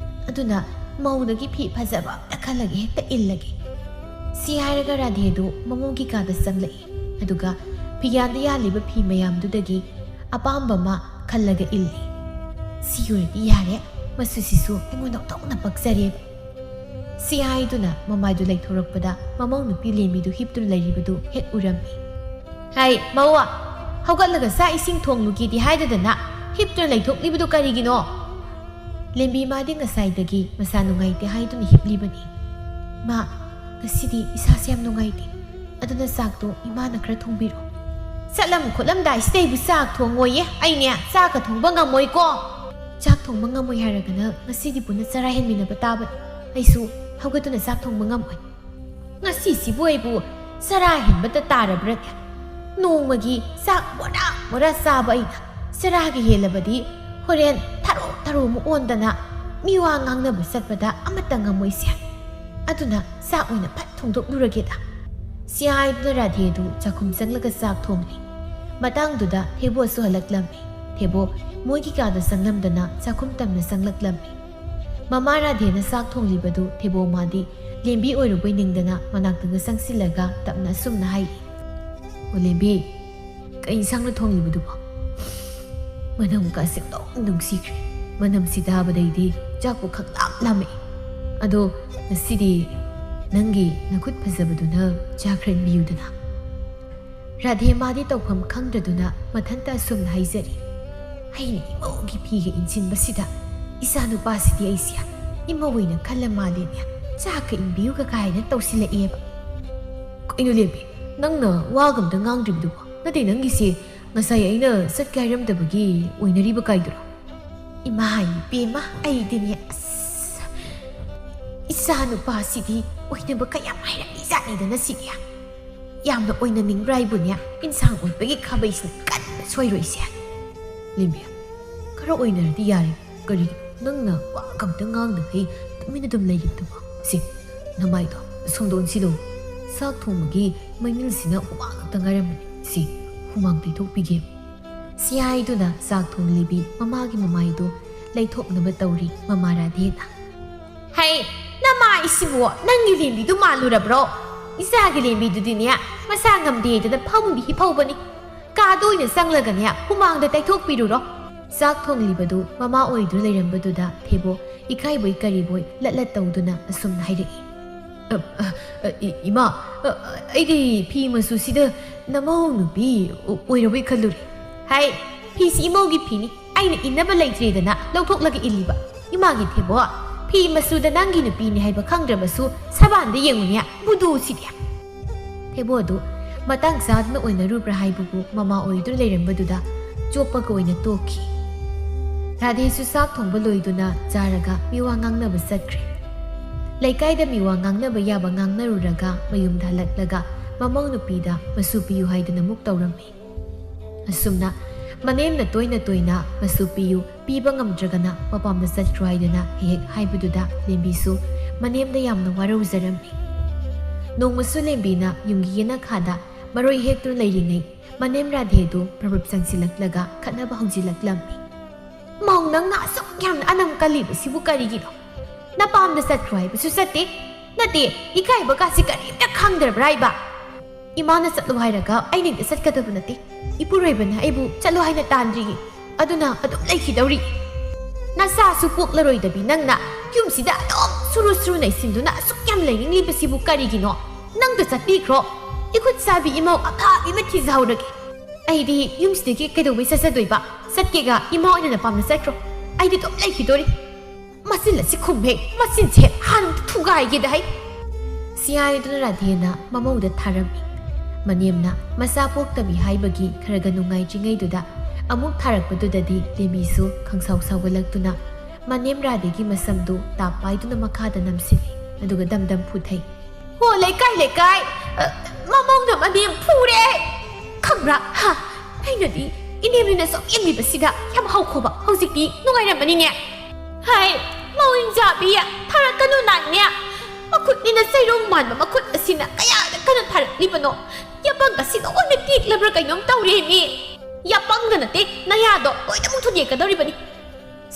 ꯑꯗꯨꯅ ꯃꯧꯗꯒꯤ ꯐꯤ ꯐꯖꯕ ꯑꯝꯇ ꯈꯜꯂꯒ ꯍꯦꯛꯇ ꯏꯜꯂꯒꯦ꯫ ꯁꯤ ꯍꯥꯏꯔꯒ ꯔꯥꯙꯦꯗꯨ ꯃꯃꯧꯒꯤ ꯀꯥꯗ ꯆꯪꯂꯛꯏ꯫ ꯑꯗꯨꯒ ꯐꯤꯌꯥꯟꯗ ꯌꯥꯜꯂꯤꯕ ꯐꯤ ꯃꯌꯥꯝꯗꯨꯗꯒꯤ ꯑꯄꯥꯝꯕ ꯑꯃ ꯈꯜꯂꯒ ꯏꯜꯂꯤ꯫ ꯁꯤ ꯑꯣꯏꯔꯗꯤ ꯌꯥꯔꯦ, ꯃꯆꯨꯁꯤꯁꯨ ꯑꯩꯉꯣꯟꯗ ꯑꯣꯟꯊꯣꯛꯅ ꯄꯛꯆꯔꯦꯕ꯫ ꯁꯤ ꯍꯥꯏꯗꯨꯅ ꯃꯃꯥꯏꯗꯨ ꯂꯩꯊꯣꯔꯛꯄꯗ ꯃꯃꯧ ꯅꯨꯄꯤ ꯂꯦꯝꯕꯤꯗꯨ ꯍꯤꯞꯇꯨꯅ ꯂꯩꯔꯤꯕꯗꯨ ꯍꯦꯛ ꯎꯔꯝꯃꯤ꯫ ꯍꯩ, ꯃꯧ, ꯍꯧꯒꯠꯂꯒ ꯆꯥꯛ ꯏꯁꯤꯡ ꯊꯣꯡꯂꯨꯒꯦꯗꯤ ꯍꯥꯏꯗꯗꯅ ꯍꯤꯞꯇꯨꯅ ꯂꯩꯊꯣꯛꯂꯤꯕꯗꯨ ꯀꯔꯤꯒꯤꯅꯣ? ꯂꯦꯝꯕꯤ ꯃꯥꯗꯤ ꯉꯁꯥꯏꯗꯒꯤ ꯃꯁꯥ ꯅꯨꯡꯉꯥꯏꯇꯦ ꯍꯥꯏꯗꯨꯅ ꯍꯤꯞꯂꯤꯕꯅꯤ꯫ ꯃꯥ, ꯉꯁꯤꯗꯤ ꯏꯁꯥꯁꯦ ꯌꯥꯝ ꯅꯨꯡꯉꯥꯏꯇꯦ, ꯑꯗꯨꯅ ꯆꯥꯛꯇꯣ ꯏꯃꯥꯅ ꯈꯔ ꯊꯣꯡꯕꯤꯔꯣ꯫ ꯆꯠꯂꯝ ꯈꯣꯠꯂꯝꯗꯥꯏꯁꯤꯗ ꯑꯩꯕꯨ ꯆꯥꯛ ꯊꯣꯡꯉꯣꯌꯦ? ꯑꯩꯅꯦ ꯆꯥꯛꯀ ꯊꯣꯡꯕ ꯉꯝꯃꯣꯏꯀꯣ꯫ ꯆꯥꯛ ꯊꯣꯡꯕ ꯉꯝꯃꯣꯏ ꯍꯥꯏꯔꯒꯅ ꯉꯁꯤꯗꯤ ꯄꯨꯟꯅ ꯆꯔꯥ ꯍꯦꯟꯃꯤꯟꯅꯕ ꯇꯥꯕꯅꯤ꯫ ꯑꯩꯁꯨ ꯍꯧꯒꯠꯇꯨꯅ ꯆꯥꯛ ꯊꯣꯡꯕ ꯉꯝꯃꯣꯏ꯫ ꯉꯁꯤꯁꯤꯕꯨ ꯑꯩꯕꯨ ꯆꯔꯥ ꯍꯦꯟꯕꯇ ꯇꯥꯔꯕ꯭ꯔꯅꯦ? ꯅꯣꯡꯃꯒꯤ ꯆꯥꯛ ꯕꯣꯔꯥ ꯕꯣꯔꯥ ꯆꯥꯕ ꯑꯩꯅ ꯆꯔꯥꯒ ꯍꯦꯜꯂꯕꯗꯤ ꯍꯣꯔꯦꯟ ꯊꯔꯣ ꯊꯔꯣ ꯑꯃ ꯑꯣꯟꯗꯅ ꯃꯤꯋꯥ ꯉꯥꯡꯅꯕ ꯆꯠꯄꯗ ꯑꯃꯠꯇ ꯉꯝꯃꯣꯏꯁꯦ꯫ ꯑꯗꯨꯅ ꯆꯥꯛ ꯑꯣꯏꯅ ꯐꯠ ꯊꯣꯡꯗꯣꯛꯂꯨꯔꯒꯦꯗ꯫ ꯁꯤ ꯍꯥꯏꯗꯨꯅ ꯔꯥꯙꯦꯗꯨ ꯆꯥꯛꯈꯨꯝ ꯆꯪꯂꯒ ꯆꯥꯛ ꯊꯣꯡꯂꯤ꯫ ꯃꯇꯥꯡꯗꯨꯗ ꯊꯦꯕꯣꯁꯨ ꯍꯜꯂꯛꯂꯝꯃꯤ꯫ ꯊꯦꯕꯣ ꯃꯣꯏꯒꯤ ꯀꯥꯗ ꯆꯪꯂꯝꯗꯅ ꯆꯥꯛꯈꯨꯝ ꯇꯝꯅ ꯆꯪꯂꯛꯂꯝꯃꯤ꯫ ꯃꯃꯥ ꯔꯥꯙꯦꯅ ꯆꯥꯛ ꯊꯣꯡꯂꯤꯕꯗꯨ ꯊꯦꯕꯣ ꯃꯥꯗꯤ ꯂꯦꯝꯕꯤ ꯑꯣꯏꯔꯨꯕꯣꯏ ꯅꯤꯡꯗꯅ ꯃꯅꯥꯛꯇꯒ ꯆꯪꯁꯤꯜꯂꯒ ꯇꯞꯅ ꯑꯁꯨꯝꯅ ꯍꯥꯏꯔꯤ, "ꯑꯣ ꯂꯦꯝꯕꯤ, ꯀꯩ ꯏꯟꯁꯥꯡꯅꯣ ꯊꯣꯡꯂꯤꯕꯗꯨꯕꯣ? ꯃꯅꯝ ꯀꯥꯁꯦ ꯑꯣꯟꯊꯣꯛꯅ ꯅꯨꯡꯁꯤꯈ꯭ꯔꯦ꯫ ꯃꯅꯝꯁꯤ ꯇꯥꯕꯗꯩꯗꯤ ꯆꯥꯛꯄꯨ ꯈꯪꯂꯥꯝ ꯂꯥꯝꯃꯛꯑꯦ꯫ ꯑꯗꯣ ꯉꯁꯤꯗꯤ ꯅꯪꯒꯤ ꯅꯈꯨꯠ ꯐꯖꯕꯗꯨꯅ ꯆꯥꯛ ꯈꯔ ꯏꯟꯕꯤꯌꯨꯗꯅ꯫" ꯔꯥꯙꯦ ꯃꯥꯗꯤ ꯇꯧꯐꯝ ꯈꯪꯗ꯭ꯔꯗꯨꯅ ꯃꯊꯟꯇ ꯑꯁꯨꯝꯅ ꯍꯥꯏꯖꯔꯤ, "ꯑꯩꯅ ꯏꯃꯧꯒꯤ ꯐꯤꯒ ꯏꯟꯁꯤꯟꯕꯁꯤꯗ ꯏꯆꯥꯅꯨꯄꯥꯁꯤꯗꯤ ꯑꯩꯁꯦ ꯏꯃꯧ ꯑꯣꯏꯅ ꯈꯜꯂ ꯃꯥꯜꯂꯦꯅꯦ, ꯆꯥꯛꯀ ꯏꯟꯕꯤꯌꯨꯒ ꯀꯥꯏꯅ ꯇꯧꯁꯤꯜꯂꯛꯑꯦꯕ꯫" "ꯀꯩꯅꯣ ꯂꯦꯝꯕꯤ, ꯅꯪꯅ ꯋꯥꯒ ꯑꯝꯇ ꯉꯥꯡꯗ꯭ꯔꯤꯕꯗꯨꯕꯣ? ꯅꯠꯇꯦ, ꯅꯪꯒꯤꯁꯦ ꯉꯁꯥꯏ ꯑꯩꯅ ꯆꯠꯀꯦ ꯍꯥꯏꯔꯝꯗꯕꯒꯤ ꯑꯣꯏꯅꯔꯤꯕ ꯀꯥꯏꯗꯨꯔꯣ?" "ꯏꯃꯥ ꯏꯕꯦꯝꯃ, ꯑꯩꯗꯤꯅꯦ, ꯑꯁ, ꯏꯆꯥ ꯅꯨꯄꯥꯁꯤꯗꯤ ꯑꯣꯏꯅꯕ ꯀꯌꯥꯝ ꯍꯥꯏꯔꯛꯏ ꯖꯥꯠꯅꯤꯗꯅ ꯁꯤꯗꯤ꯫ ꯌꯥꯝꯅ ꯑꯣꯏꯅꯅꯤꯡꯕ꯭ꯔꯥ ꯍꯥꯏꯕꯨꯅꯦ, ꯏꯟꯁꯥꯡ ꯑꯣꯠꯄꯒꯤ ꯈꯥꯕꯩꯁꯤꯅ ꯀꯟꯅ ꯁꯣꯏꯔꯣꯏꯁꯦ꯫" "ꯂꯦꯝꯕꯤ, ꯈꯔ ꯑꯣꯏꯅꯔꯗꯤ ꯌꯥꯔꯦ꯫ ꯀꯔꯤ, ꯅꯪꯅ ꯋꯥ ꯑꯝꯇ ꯉꯥꯡꯗꯈꯩ ꯇꯨꯃꯤꯟꯅ ꯑꯗꯨꯝ ꯂꯩꯔꯤꯕꯗꯨꯕꯣ? ꯁꯤ, ꯅꯃꯥꯏꯗꯣ ꯑꯁꯣꯝꯗ ꯑꯣꯟꯁꯤꯜꯂꯣ꯫ ꯆꯥꯛ ꯊꯣꯡꯕꯒꯤ ꯃꯩꯅꯤꯜꯁꯤꯅ ꯍꯨꯃꯥꯡ ꯉꯥꯛꯇ ꯉꯥꯏꯔꯝꯕꯅꯤ꯫ ꯁꯤ, ꯍꯨꯃꯥꯡ ꯇꯩꯊꯣꯛꯄꯤꯒꯦ꯫" ꯁꯤ ꯍꯥꯏꯗꯨꯅ ꯆꯥꯛ ꯊꯣꯡꯂꯤꯕꯤ ꯃꯃꯥꯒꯤ ꯃꯃꯥꯏꯗꯨ ꯂꯩꯊꯣꯛꯅꯕ ꯇꯧꯔꯤ ꯃꯃꯥ ꯔꯥꯙꯦꯅ꯫ "ꯍꯩ, ꯅꯃꯥꯏꯁꯤꯕꯨ ꯅꯪꯒꯤ ꯂꯦꯝꯕꯤꯗꯨ ꯃꯥꯜꯂꯨꯔꯕ꯭ꯔꯣ? ꯏꯆꯥꯒꯤ ꯂꯦꯝꯕꯤꯗꯨꯗꯤꯅꯦ, ꯃꯁꯥ ꯉꯝꯗꯦꯗꯅ ꯐꯃꯨꯡꯗ ꯍꯤꯞꯍꯧꯕꯅꯤ꯫ ꯀꯥꯗ ꯑꯣꯏꯅ ꯆꯪꯂꯒꯅꯦ, ꯍꯨꯃꯥꯡꯗ ꯇꯩꯊꯣꯛꯄꯤꯔꯨꯔꯣ꯫" ꯆꯥꯛ ꯊꯣꯡꯂꯤꯕꯗꯨ ꯃꯃꯥ ꯑꯣꯏꯗꯨꯅ ꯂꯩꯔꯝꯕꯗꯨꯗ ꯊꯦꯕꯣ ꯏꯀꯥꯏꯕꯣꯏ ꯀꯔꯤꯕꯣꯏ ꯂꯠ ꯂꯠ ꯇꯧꯗꯨꯅ ꯑꯁꯨꯝꯅ ꯍꯥꯏꯔꯛꯏ꯫ "ꯑ, ꯑ, ꯑ, ꯏ-, ꯏꯃꯥ, ꯑ, ꯑ, ꯑꯩꯗꯤ ꯐꯤ ꯃꯆꯨꯁꯤꯗ ꯅꯃꯧ ꯅꯨꯄꯤ ꯑꯣ-, ꯑꯣꯏꯔꯕꯣꯏ ꯈꯜꯂꯨꯔꯦ꯫" "ꯍꯥꯏ, ꯐꯤꯁꯤ ꯏꯃꯧꯒꯤ ꯐꯤꯅꯤ, ꯑꯩꯅ ꯏꯟꯅꯕ ꯂꯩꯇ꯭ꯔꯦꯗꯅ ꯂꯧꯊꯣꯛꯂꯒ ꯏꯜꯂꯤꯕ꯫ ꯏꯃꯥꯒꯤ ꯊꯦꯕꯣ, ꯐꯤ ꯃꯆꯨꯗ ꯅꯪꯒꯤ ꯅꯨꯄꯤꯅꯤ ꯍꯥꯏꯕ ꯈꯪꯗ꯭ꯔꯕꯁꯨ ꯁꯕꯥꯟꯗ ꯌꯦꯡꯉꯨꯅꯦ, ꯕꯨꯗꯨꯁꯤꯗꯤ꯫" ꯊꯦꯕꯣꯗꯨ ꯃꯇꯥꯡ ꯆꯥꯗꯅ ꯑꯣꯏꯅꯔꯨꯕ꯭ꯔꯥ ꯍꯥꯏꯕꯕꯨ ꯃꯃꯥ ꯑꯣꯏꯗꯨꯅ ꯂꯩꯔꯝꯕꯗꯨꯗ ꯆꯣꯞꯄꯒ ꯑꯣꯏꯅ ꯇꯣꯛꯈꯤ꯫ ꯔꯥꯙꯦꯁꯨ ꯆꯥꯛ ꯊꯣꯡꯕ ꯂꯣꯏꯗꯨꯅ ꯆꯥꯔꯒ ꯃꯤꯋꯥ ꯉꯥꯡꯅꯕ ꯆꯠꯈ꯭ꯔꯦ꯫ ꯂꯩꯀꯥꯏꯗ ꯃꯤꯋꯥ ꯉꯥꯡꯅꯕ ꯌꯥꯕ ꯉꯥꯡꯅꯔꯨꯔꯒ ꯃꯌꯨꯝꯗ ꯍꯜꯂꯛꯂꯒ ꯃꯃꯧ ꯅꯨꯄꯤꯗ ꯃꯆꯨ ꯄꯤꯌꯨ ꯍꯥꯏꯗꯨꯅ ꯑꯃꯨꯛ ꯇꯧꯔꯝꯃꯤ꯫ ꯑꯁꯨꯝꯅ ꯃꯅꯦꯝꯅ ꯇꯣꯏꯅ ꯇꯣꯏꯅ ꯃꯆꯨ ꯄꯤꯌꯨ, ꯄꯤꯕ ꯉꯝꯗ꯭ꯔꯒꯅ ꯃꯄꯥꯝꯗ ꯆꯠꯈ꯭ꯔꯣ ꯍꯥꯏꯗꯨꯅ ꯍꯦꯛ ꯍꯦꯛ ꯍꯥꯏꯕꯗꯨꯗ ꯂꯦꯝꯕꯤꯁꯨ ꯃꯅꯦꯝꯗ ꯌꯥꯝꯅ ꯋꯥꯔꯧꯖꯔꯝꯃꯤ꯫ ꯅꯣꯡꯃꯁꯨ ꯂꯦꯝꯕꯤꯅ ꯌꯨꯝꯒꯤ ꯌꯦꯅꯈꯥꯗ ꯃꯔꯣꯏ ꯍꯦꯛꯇꯨꯅ ꯂꯩꯔꯤꯉꯩ ꯃꯅꯦꯝ ꯔꯥꯙꯦꯗꯨ ꯄ꯭ꯔꯞ ꯄ꯭ꯔꯞ ꯆꯪꯁꯤꯜꯂꯛꯂꯒ ꯈꯠꯅꯕ ꯍꯧꯖꯤꯜꯂꯛꯂꯝꯃꯤ꯫ "ꯃꯧ, ꯅꯪꯅ ꯑꯁꯨꯛ ꯌꯥꯝꯅ ꯑꯅꯝ ꯀꯜꯂꯤꯕꯁꯤꯕꯨ ꯀꯔꯤꯒꯤꯅꯣ? ꯅꯄꯥꯝꯗ ꯆꯠꯈ꯭ꯔꯣ ꯍꯥꯏꯕꯁꯨ ꯆꯠꯇꯦ꯫ ꯅꯠꯇꯦ, ꯏꯀꯥꯏꯕ ꯀꯥꯁꯤ ꯀꯔꯤꯝꯇ ꯈꯪꯗ꯭ꯔꯕ꯭ꯔꯥ ꯍꯥꯏꯕ? ꯏꯃꯥꯅ ꯆꯠꯂꯣ ꯍꯥꯏꯔꯒ ꯑꯩꯅ ꯍꯦꯛꯇ ꯆꯠꯀꯗꯕ ꯅꯠꯇꯦ꯫ ꯏꯄꯨꯔꯣꯏꯕꯅ ꯑꯩꯕꯨ ꯆꯠꯂꯣ ꯍꯥꯏꯅ ꯇꯥꯟꯗ꯭ꯔꯤꯌꯦ꯫ ꯑꯗꯨꯅ ꯑꯗꯨꯝ ꯂꯩꯈꯤꯗꯧꯔꯤ꯫ ꯅꯆꯥꯁꯨ ꯄꯣꯛꯂꯔꯣꯏꯗꯕꯤ ꯅꯪꯅ ꯌꯨꯝꯁꯤꯗ ꯑꯗꯨꯝ ꯁꯨꯔꯨ ꯁꯨꯔꯨ ꯅꯩꯁꯤꯟꯗꯨꯅ ꯑꯁꯨꯛ ꯌꯥꯝ ꯂꯩꯅꯤꯡꯂꯤꯕꯁꯤꯕꯨ ꯀꯔꯤꯒꯤꯅꯣ? ꯅꯪꯗ ꯆꯠꯄꯤꯈ꯭ꯔꯣ꯫ ꯏꯈꯨꯠ ꯁꯥꯕꯤ ꯏꯃꯧ ꯑꯐꯕꯤ ꯑꯃ ꯊꯤꯖꯍꯧꯔꯒꯦ꯫ ꯑꯩꯗꯤ ꯌꯨꯝꯁꯤꯗꯒꯤ ꯀꯩꯗꯧꯕꯩ ꯆꯠꯆꯗꯣꯏꯕ? ꯆꯠꯀꯦꯒ ꯏꯃꯥ ꯑꯣꯏꯅ ꯅꯄꯥꯝꯗ ꯆꯠꯈ꯭ꯔꯣ꯫ ꯑꯩꯗꯤ ꯑꯗꯨꯝ ꯂꯩꯈꯤꯗꯣꯔꯤ꯫ ꯃꯆꯤꯟ ꯑꯁꯤ ꯈꯨꯝꯍꯦ, ꯃꯆꯤꯟꯁꯦ ꯍꯥꯟꯅ ꯊꯨꯒꯥꯏꯒꯦꯗ ꯍꯩ!" ꯁꯤ ꯍꯥꯏꯗꯨꯅ ꯔꯥꯙꯦꯅ ꯃꯃꯧꯗ ꯊꯥꯔꯝꯃꯤ꯫ ꯃꯅꯦꯝꯅ ꯃꯆꯥ ꯄꯣꯛꯇꯕꯤ ꯍꯥꯏꯕꯒꯤ ꯈꯔꯒ ꯅꯨꯡꯉꯥꯏꯇ꯭ꯔꯤꯉꯩꯗꯨꯗ ꯑꯃꯨꯛ ꯊꯥꯔꯛꯄꯗꯨꯗꯗꯤ ꯂꯦꯝꯕꯤꯁꯨ ꯈꯪꯁꯥꯎ ꯁꯥꯎꯒꯠꯂꯛꯇꯨꯅ ꯃꯅꯦꯝ ꯔꯥꯙꯦꯒꯤ ꯃꯁꯝꯗꯨ ꯇꯥꯞ ꯄꯥꯏꯗꯨꯅ ꯃꯈꯥꯗ ꯅꯝꯁꯤꯜꯂꯤ, ꯑꯗꯨꯒ ꯗꯝ ꯗꯝ ꯐꯨꯊꯩ꯫ "ꯍꯣ, ꯂꯩꯀꯥꯏ ꯂꯩꯀꯥꯏ, ꯑ, ꯃꯃꯧꯅ ꯃꯅꯦꯝ ꯐꯨꯔꯦ! ꯈꯪꯕ꯭ꯔꯥ? ꯍꯥ? ꯑꯩꯅꯗꯤ ꯏꯅꯦꯝꯅꯤꯅ ꯁꯨꯝ ꯌꯦꯡꯂꯤꯕꯁꯤꯗ ꯌꯥꯝ ꯍꯧꯈꯣꯕ꯫ ꯍꯧꯖꯤꯛꯇꯤ ꯅꯨꯡꯉꯥꯏꯔꯝꯃꯅꯤꯅꯦ꯫ ꯍꯥꯏ, ꯃꯧ ꯏꯟꯖꯥꯕꯤ, ꯊꯥꯔꯛꯀꯅꯨ ꯅꯥꯏꯅꯦ꯫ ꯃꯈꯨꯠꯅꯤꯅ ꯆꯩꯔꯣꯡ ꯃꯥꯟꯕ ꯃꯈꯨꯠ ꯑꯁꯤꯅ ꯀꯌꯥꯗ ꯀꯟꯅ ꯊꯥꯔꯛꯂꯤꯕꯅꯣ? ꯌꯥꯄꯪ ꯑꯁꯤ ꯂꯣꯏꯅ ꯇꯦꯛꯂꯕ꯭ꯔꯥ ꯀꯩꯅꯣꯝ ꯇꯧꯔꯦꯃꯤ꯫ ꯌꯥꯄꯪꯗ ꯅꯠꯇꯦ, ꯅꯌꯥꯗꯣ ꯂꯣꯏꯅꯃꯛ ꯊꯨꯗꯦꯛꯀꯗꯧꯔꯤꯕꯅꯤ꯫"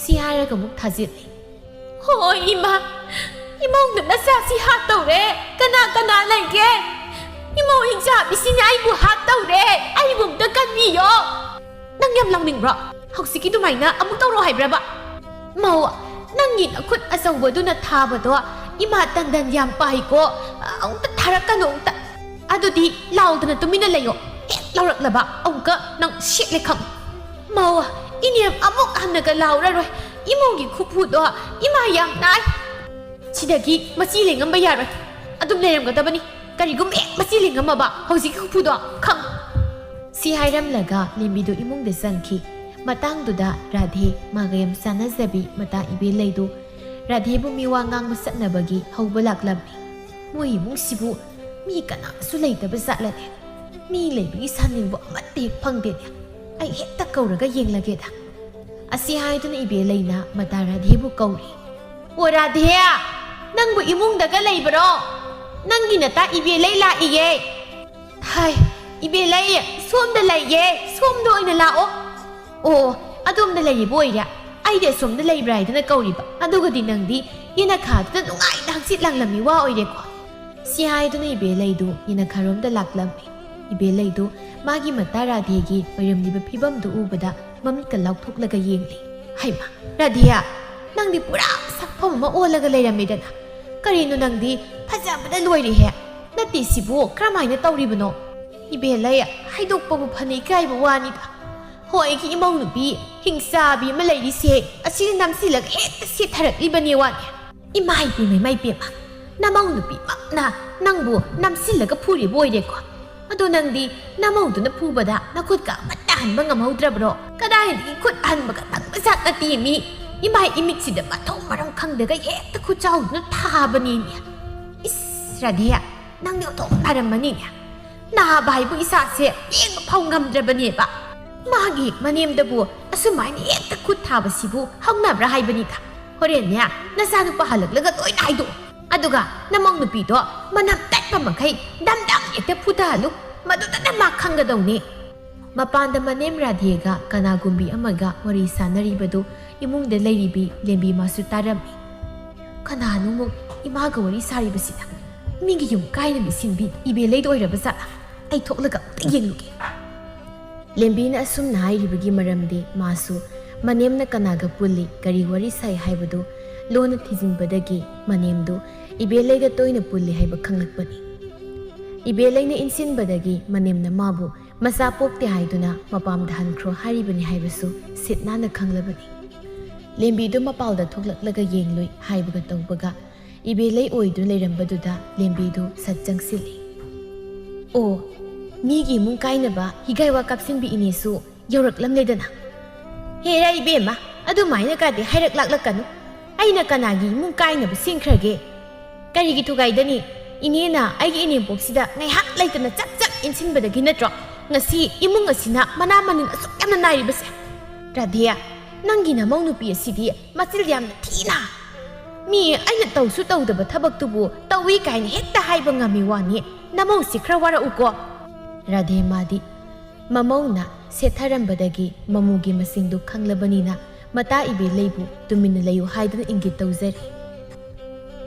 ꯁꯤ ꯍꯥꯏꯔꯒ ꯑꯃꯨꯛ ꯊꯥꯖꯤꯜꯂꯤ꯫ "ꯍꯣꯏ ꯏꯃꯥ, ꯏꯃꯧꯅ ꯃꯆꯥꯁꯤ ꯍꯥꯠꯇꯧꯔꯦ꯫ ꯀꯅꯥ ꯀꯅꯥ ꯂꯩꯒꯦ? ꯏꯃꯧ ꯏꯟꯖꯥꯕꯤꯁꯤꯅ ꯑꯩꯕꯨ ꯍꯥꯠꯇꯧꯔꯦ꯫ ꯑꯩꯕꯨ ꯑꯝꯇ ꯀꯟꯕꯤꯌꯣ꯫" "ꯅꯪ ꯌꯥꯝ ꯂꯥꯎꯅꯤꯡꯕ꯭ꯔꯣ? ꯍꯧꯖꯤꯛꯀꯤ ꯑꯗꯨꯃꯥꯏꯅ ꯑꯃꯨꯛ ꯇꯧꯔꯣ ꯍꯥꯏꯕ꯭ꯔꯕ?" "ꯃꯧ, ꯅꯪꯒꯤ ꯅꯈꯨꯠ ꯑꯆꯧꯕꯗꯨꯅ ꯊꯥꯕꯗꯣ ꯏꯃꯥ ꯇꯟꯗꯟ ꯌꯥꯝ ꯄꯥꯏꯀꯣ꯫ ꯑꯃꯨꯛꯇ ꯊꯥꯔꯛꯀꯅꯨ ꯑꯃꯨꯛꯇ꯫ ꯑꯗꯨꯗꯤ ꯂꯥꯎꯗꯅ ꯇꯨꯃꯤꯟꯅ ꯂꯩꯌꯣ꯫ ꯍꯦꯛ ꯂꯥꯎꯔꯛꯂꯕ ꯑꯃꯨꯛꯀ ꯅꯪ ꯁꯦꯠꯂꯦ ꯈꯪꯉꯨ꯫" "ꯃꯧ, ꯏꯅꯦꯝ ꯑꯃꯨꯛ ꯍꯟꯅꯒ ꯂꯥꯎꯔꯔꯣꯏ꯫ ꯏꯃꯧꯒꯤ ꯈꯨꯐꯨꯗꯣ ꯏꯃꯥ ꯌꯥꯝ ꯅꯥꯏ꯫ ꯁꯤꯗꯒꯤ ꯃꯆꯤ ꯂꯦꯡꯉꯝꯕ ꯌꯥꯔꯣꯏ꯫ ꯑꯗꯨꯝ ꯂꯩꯔꯝꯒꯗꯕꯅꯤ꯫ ꯀꯔꯤꯒꯨꯝꯕ ꯍꯦꯛ ꯃꯆꯤ ꯂꯦꯡꯉꯝꯃꯕ ꯍꯧꯖꯤꯛꯀꯤ ꯈꯨꯐꯨꯗꯣ ꯈꯪꯉꯨ꯫" ꯁꯤ ꯍꯥꯏꯔꯝꯂꯒ ꯂꯦꯝꯕꯤꯗꯨ ꯏꯃꯨꯡꯗ ꯆꯪꯈꯤ꯫ ꯃꯇꯥꯡꯗꯨꯗ ꯔꯥꯙꯦ ꯃꯥꯒ ꯌꯥꯝ ꯆꯥꯟꯅꯖꯕꯤ ꯃꯇꯥ ꯏꯕꯦꯜ ꯂꯩꯗꯨ ꯔꯥꯙꯦꯕꯨ ꯃꯤꯋꯥ ꯉꯥꯡꯕ ꯆꯠꯅꯕꯒꯤ ꯍꯧꯕ ꯂꯥꯛꯂꯝꯃꯤ꯫ ꯃꯣꯏ ꯏꯃꯨꯡꯁꯤꯕꯨ ꯃꯤ ꯀꯅꯥꯁꯨ ꯂꯩꯇꯕ ꯖꯥꯠꯂꯅꯦ? ꯃꯤ ꯂꯩꯕꯒꯤ ꯁꯥꯅꯤꯡꯕ ꯑꯃꯠꯇ ꯍꯦꯛ ꯐꯪꯗꯦꯅꯦ꯫ ꯑꯩ ꯍꯦꯛꯇ ꯀꯧꯔꯒ ꯌꯦꯡꯂꯒꯦꯗ꯫ ꯑꯁꯤ ꯍꯥꯏꯗꯨꯅ ꯏꯕꯦꯂꯩꯅ ꯃꯇꯥ ꯔꯥꯙꯦꯕꯨ ꯀꯧꯔꯤ꯫ "ꯑꯣ ꯔꯥꯙꯦ, ꯅꯪꯕꯨ ꯏꯃꯨꯡꯗꯒ ꯂꯩꯕ꯭ꯔꯣ? ꯅꯪꯒꯤ ꯅꯇꯥ ꯏꯕꯦꯂꯩ ꯂꯥꯛꯏꯌꯦ꯫" "ꯍꯥꯏ, ꯏꯕꯦꯂꯩ, ꯁꯣꯝꯗ ꯂꯩꯌꯦ, ꯁꯣꯝꯗ ꯑꯣꯏꯅ ꯂꯥꯛꯑꯣ꯫" "ꯑꯣ, ꯑꯗꯣꯝꯗ ꯂꯩꯔꯤꯕ ꯑꯣꯏꯔꯦ꯫ ꯑꯩꯗꯤ ꯑꯁꯣꯝꯗ ꯂꯩꯕ꯭ꯔꯥ ꯍꯥꯏꯗꯅ ꯀꯧꯔꯤꯕ, ꯑꯗꯨꯒꯗꯤ ꯅꯪꯗꯤ ꯌꯦꯅꯈꯥꯗꯨꯗ ꯅꯨꯡꯉꯥꯏꯅ ꯍꯪꯆꯤꯠ ꯂꯥꯡꯂꯝꯃꯤ ꯋꯥ ꯑꯣꯏꯔꯦꯀꯣ꯫" ꯁꯤ ꯍꯥꯏꯗꯨꯅ ꯏꯕꯦꯂꯩꯗꯨ ꯌꯦꯅꯈꯥꯔꯣꯝꯗ ꯂꯥꯛꯂꯝꯃꯤ꯫ ꯏꯕꯦꯂꯩꯗꯨ ꯃꯥꯒꯤ ꯃꯇꯥ ꯔꯥꯙꯦꯒꯤ ꯑꯣꯏꯔꯝꯂꯤꯕ ꯐꯤꯕꯝꯗꯨ ꯎꯕꯗ ꯃꯃꯤꯠꯀ ꯂꯥꯎꯊꯣꯛꯂꯒ ꯌꯦꯡꯂꯤ꯫ "ꯍꯩꯃꯥ, ꯔꯥꯙꯦ, ꯅꯪꯗꯤ ꯄꯨꯔꯥ ꯁꯛꯐꯝ ꯑꯃ ꯑꯣꯜꯂꯒ ꯂꯩꯔꯝꯃꯦꯗꯅ꯫ ꯀꯔꯤꯅꯣ ꯅꯪꯗꯤ ꯐꯖꯕꯗ ꯂꯣꯏꯔꯦꯍꯦ꯫ ꯅꯠꯇꯦ ꯁꯤꯕꯨ ꯀꯔꯝꯍꯥꯏꯅ ꯇꯧꯔꯤꯕꯅꯣ?" "ꯏꯕꯦꯂꯩ, ꯍꯥꯏꯗꯣꯛꯄꯕꯨ ꯐꯅ ꯏꯀꯥꯏꯕ ꯋꯥꯅꯤꯗ꯫ ꯍꯣ, ꯑꯩꯒꯤ ꯏꯃꯧ ꯅꯨꯄꯤ ꯍꯤꯡꯆꯥꯕꯤ ꯑꯃ ꯂꯩꯔꯤꯁꯦ, ꯑꯁꯤꯅ ꯅꯝꯁꯤꯜꯂꯒ ꯍꯦꯛꯇ ꯁꯦꯠꯊꯔꯛꯂꯤꯕꯅꯦ ꯋꯥꯅꯤ꯫" "ꯏꯃꯥ ꯏꯄꯦꯝꯃ, ꯏꯃꯥ ꯏꯄꯦꯝꯃ, ꯅꯃꯧ ꯅꯨꯄꯤꯃꯛꯅ ꯅꯪꯕꯨ ꯅꯝꯁꯤꯜꯂꯒ ꯐꯨꯔꯤꯕ ꯑꯣꯏꯔꯦꯀꯣ꯫ ꯑꯗꯣ ꯅꯪꯗꯤ ꯅꯃꯧꯗꯨꯅ ꯐꯨꯕꯗ ꯅꯈꯨꯠꯀ ꯑꯃꯠꯇ ꯍꯟꯕ ꯉꯝꯍꯧꯗ꯭ꯔꯕ꯭ꯔꯣ? ꯀꯗꯥꯏꯗꯒꯤ ꯈꯨꯠ ꯍꯟꯕꯒ ꯅꯪꯕ ꯖꯥꯠ ꯅꯠꯇꯦ ꯃꯤ꯫ ꯏꯃꯥ ꯏꯃꯤꯠꯁꯤꯗ ꯃꯊꯣꯡ ꯃꯔꯝ ꯈꯪꯗꯒ ꯍꯦꯛꯇ ꯈꯨꯠꯆꯥꯎꯗꯨꯅ ꯊꯥꯕꯅꯦ ꯃꯤ꯫ ꯏꯁ, ꯔꯥꯙꯦ, ꯅꯪꯗꯤ ꯑꯣꯟꯊꯣꯛ ꯅꯥꯔꯝꯃꯅꯤꯅꯦ꯫ ꯅꯥꯕ ꯍꯥꯏꯕꯨ ꯏꯁꯥꯁꯦ ꯂꯦꯡꯕ ꯐꯥꯎ ꯉꯝꯗ꯭ꯔꯕꯅꯦꯕ꯫ ꯃꯥꯒꯤ ꯃꯅꯦꯝꯗꯕꯨ ꯑꯁꯨꯃꯥꯏꯅ ꯍꯦꯛꯇ ꯈꯨꯠ ꯊꯥꯕꯁꯤꯕꯨ ꯍꯧꯅꯕ꯭ꯔꯥ ꯍꯥꯏꯕꯅꯤꯗ꯫ ꯍꯣꯔꯦꯟꯅꯦ, ꯅꯆꯥꯅꯨꯄꯥ ꯍꯜꯂꯛꯂꯒ ꯂꯣꯏꯅ ꯍꯥꯏꯗꯣꯛꯑꯣ꯫ ꯑꯗꯨꯒ ꯅꯃꯧ ꯅꯨꯄꯤꯗꯣ ꯃꯅꯝ ꯇꯠꯄ ꯃꯈꯩ ꯗꯝ ꯗꯝ ꯍꯦꯛꯇ ꯐꯨꯊꯍꯜꯂꯨ꯫ ꯃꯗꯨꯗꯅ ꯃꯥ ꯈꯪꯒꯗꯧꯅꯤ꯫" ꯃꯄꯥꯟꯗ ꯃꯅꯦꯝ ꯔꯥꯙꯦꯒ ꯀꯅꯥꯒꯨꯝꯕꯤ ꯑꯃꯒ ꯋꯥꯔꯤ ꯁꯥꯟꯅꯔꯤꯕꯗꯨ ꯏꯃꯨꯡꯗ ꯂꯩꯔꯤꯕꯤ ꯂꯦꯝꯕꯤ ꯃꯥꯁꯨ ꯇꯥꯔꯝꯃꯤ꯫ "ꯀꯅꯥꯅꯣꯃꯨꯛ ꯏꯃꯥꯒ ꯋꯥꯔꯤ ꯁꯥꯔꯤꯕꯁꯤꯅ? ꯃꯤꯒꯤ ꯌꯨꯝ ꯀꯥꯏꯅꯕꯤ ꯁꯤꯟꯕꯤ ꯏꯕꯦꯂꯩꯗ ꯑꯣꯏꯔꯕ ꯖꯥꯠꯂꯥ? ꯑꯩ ꯊꯣꯛꯂꯒ ꯑꯝꯇ ꯌꯦꯡꯂꯨꯒꯦ꯫" ꯂꯦꯝꯕꯤꯅ ꯑꯁꯨꯝꯅ ꯍꯥꯏꯔꯤꯕꯒꯤ ꯃꯔꯝꯗꯤ ꯃꯥꯁꯨ ꯃꯅꯦꯝꯅ ꯀꯅꯥꯒ ꯄꯨꯜꯂꯤ, ꯀꯔꯤ ꯋꯥꯔꯤ ꯁꯥꯏ ꯍꯥꯏꯕꯗꯨ ꯂꯣꯟꯅ ꯊꯤꯖꯤꯟꯕꯗꯒꯤ ꯃꯅꯦꯝꯗꯨ ꯏꯕꯦꯂꯩꯒ ꯇꯣꯏꯅ ꯄꯨꯜꯂꯤ ꯍꯥꯏꯕ ꯈꯪꯂꯛꯄꯅꯤ꯫ ꯏꯕꯦꯂꯩꯅ ꯏꯟꯁꯤꯟꯕꯗꯒꯤ ꯃꯅꯦꯝꯅ ꯃꯥꯕꯨ ꯃꯆꯥ ꯄꯣꯛꯇꯦ ꯍꯥꯏꯗꯨꯅ ꯃꯄꯥꯝꯗ ꯍꯟꯈ꯭ꯔꯣ ꯍꯥꯏꯔꯤꯕꯅꯤ ꯍꯥꯏꯕꯁꯨ ꯁꯤꯠ ꯅꯥꯟꯅ ꯈꯪꯂꯕꯅꯤ꯫ ꯂꯦꯝꯕꯤꯗꯨ ꯃꯄꯥꯜꯗ ꯊꯣꯛꯂꯛꯂꯒ ꯌꯦꯡꯂꯨꯏ ꯍꯥꯏꯕꯒ ꯇꯧꯕꯒ ꯏꯕꯦꯂꯩ ꯑꯣꯏꯗꯨꯅ ꯂꯩꯔꯝꯕꯗꯨꯗ ꯂꯦꯝꯕꯤꯗꯨ ꯁꯠ ꯆꯪꯁꯤꯜꯂꯤ꯫ "ꯑꯣ, ꯃꯤꯒꯤ ꯏꯃꯨꯡ ꯀꯥꯏꯅꯕ ꯍꯤꯒꯥꯏ ꯋꯥ ꯀꯥꯞꯁꯤꯟꯕꯤ ꯏꯅꯦꯁꯨ ꯌꯧꯔꯛꯂꯝꯂꯦꯗꯅ꯫" "ꯍꯦꯔꯥ ꯏꯕꯦꯝꯃ, ꯑꯗꯨꯃꯥꯏꯅ ꯀꯥꯗꯤ ꯍꯥꯏꯔꯛ ꯂꯥꯛꯂꯛꯀꯅꯨ꯫ ꯑꯩꯅ ꯀꯅꯥꯒꯤ ꯏꯃꯨꯡ ꯀꯥꯏꯅꯕ ꯁꯤꯟꯈ꯭ꯔꯒꯦ? ꯀꯔꯤꯒꯤ ꯊꯨꯒꯥꯏꯗꯅꯤ? ꯏꯅꯦꯅ ꯑꯩꯒꯤ ꯏꯅꯦꯝꯄꯣꯛꯁꯤꯗ ꯉꯥꯏꯍꯥꯛ ꯂꯩꯇꯅ ꯆꯥꯛ ꯆꯥꯛ ꯏꯟꯁꯤꯟꯕꯗꯒꯤ ꯅꯠꯇ꯭ꯔꯣ ꯉꯁꯤ ꯏꯃꯨꯡ ꯑꯁꯤꯅ ꯃꯅꯥ ꯃꯅꯤꯟ ꯑꯁꯨꯛ ꯌꯥꯝꯅ ꯅꯥꯏꯔꯤꯕꯁꯦ? ꯔꯥꯙꯦ, ꯅꯪꯒꯤ ꯅꯃꯧ ꯅꯨꯄꯤ ꯑꯁꯤꯗꯤ ꯃꯆꯤꯜ ꯌꯥꯝꯅ ꯊꯤꯅ꯫ ꯃꯤ ꯑꯩꯅ ꯇꯧꯁꯨ ꯇꯧꯗꯕ ꯊꯕꯛꯇꯨꯕꯨ ꯇꯧꯏ ꯀꯥꯏꯅ ꯍꯦꯛꯇ ꯍꯥꯏꯕ ꯉꯝꯃꯤ ꯋꯥꯅꯤ꯫ ꯅꯃꯧꯁꯤ ꯈꯔ ꯋꯥꯔꯛꯎꯀꯣ꯫ ꯔꯥꯙꯦ ꯃꯥꯗꯤ ꯃꯃꯧꯅ ꯁꯦꯠꯊꯔꯝꯕꯗꯒꯤ ꯃꯃꯨꯒꯤ ꯃꯁꯤꯡꯗꯨ ꯈꯪꯂꯕꯅꯤꯅ ꯃꯇꯥ ꯏꯕꯦꯂꯩꯕꯨ ꯇꯨꯃꯤꯟꯅ ꯂꯩꯌꯨ ꯍꯥꯏꯗꯨꯅ ꯏꯪꯒꯤꯠ ꯇꯧꯖꯔꯤ꯫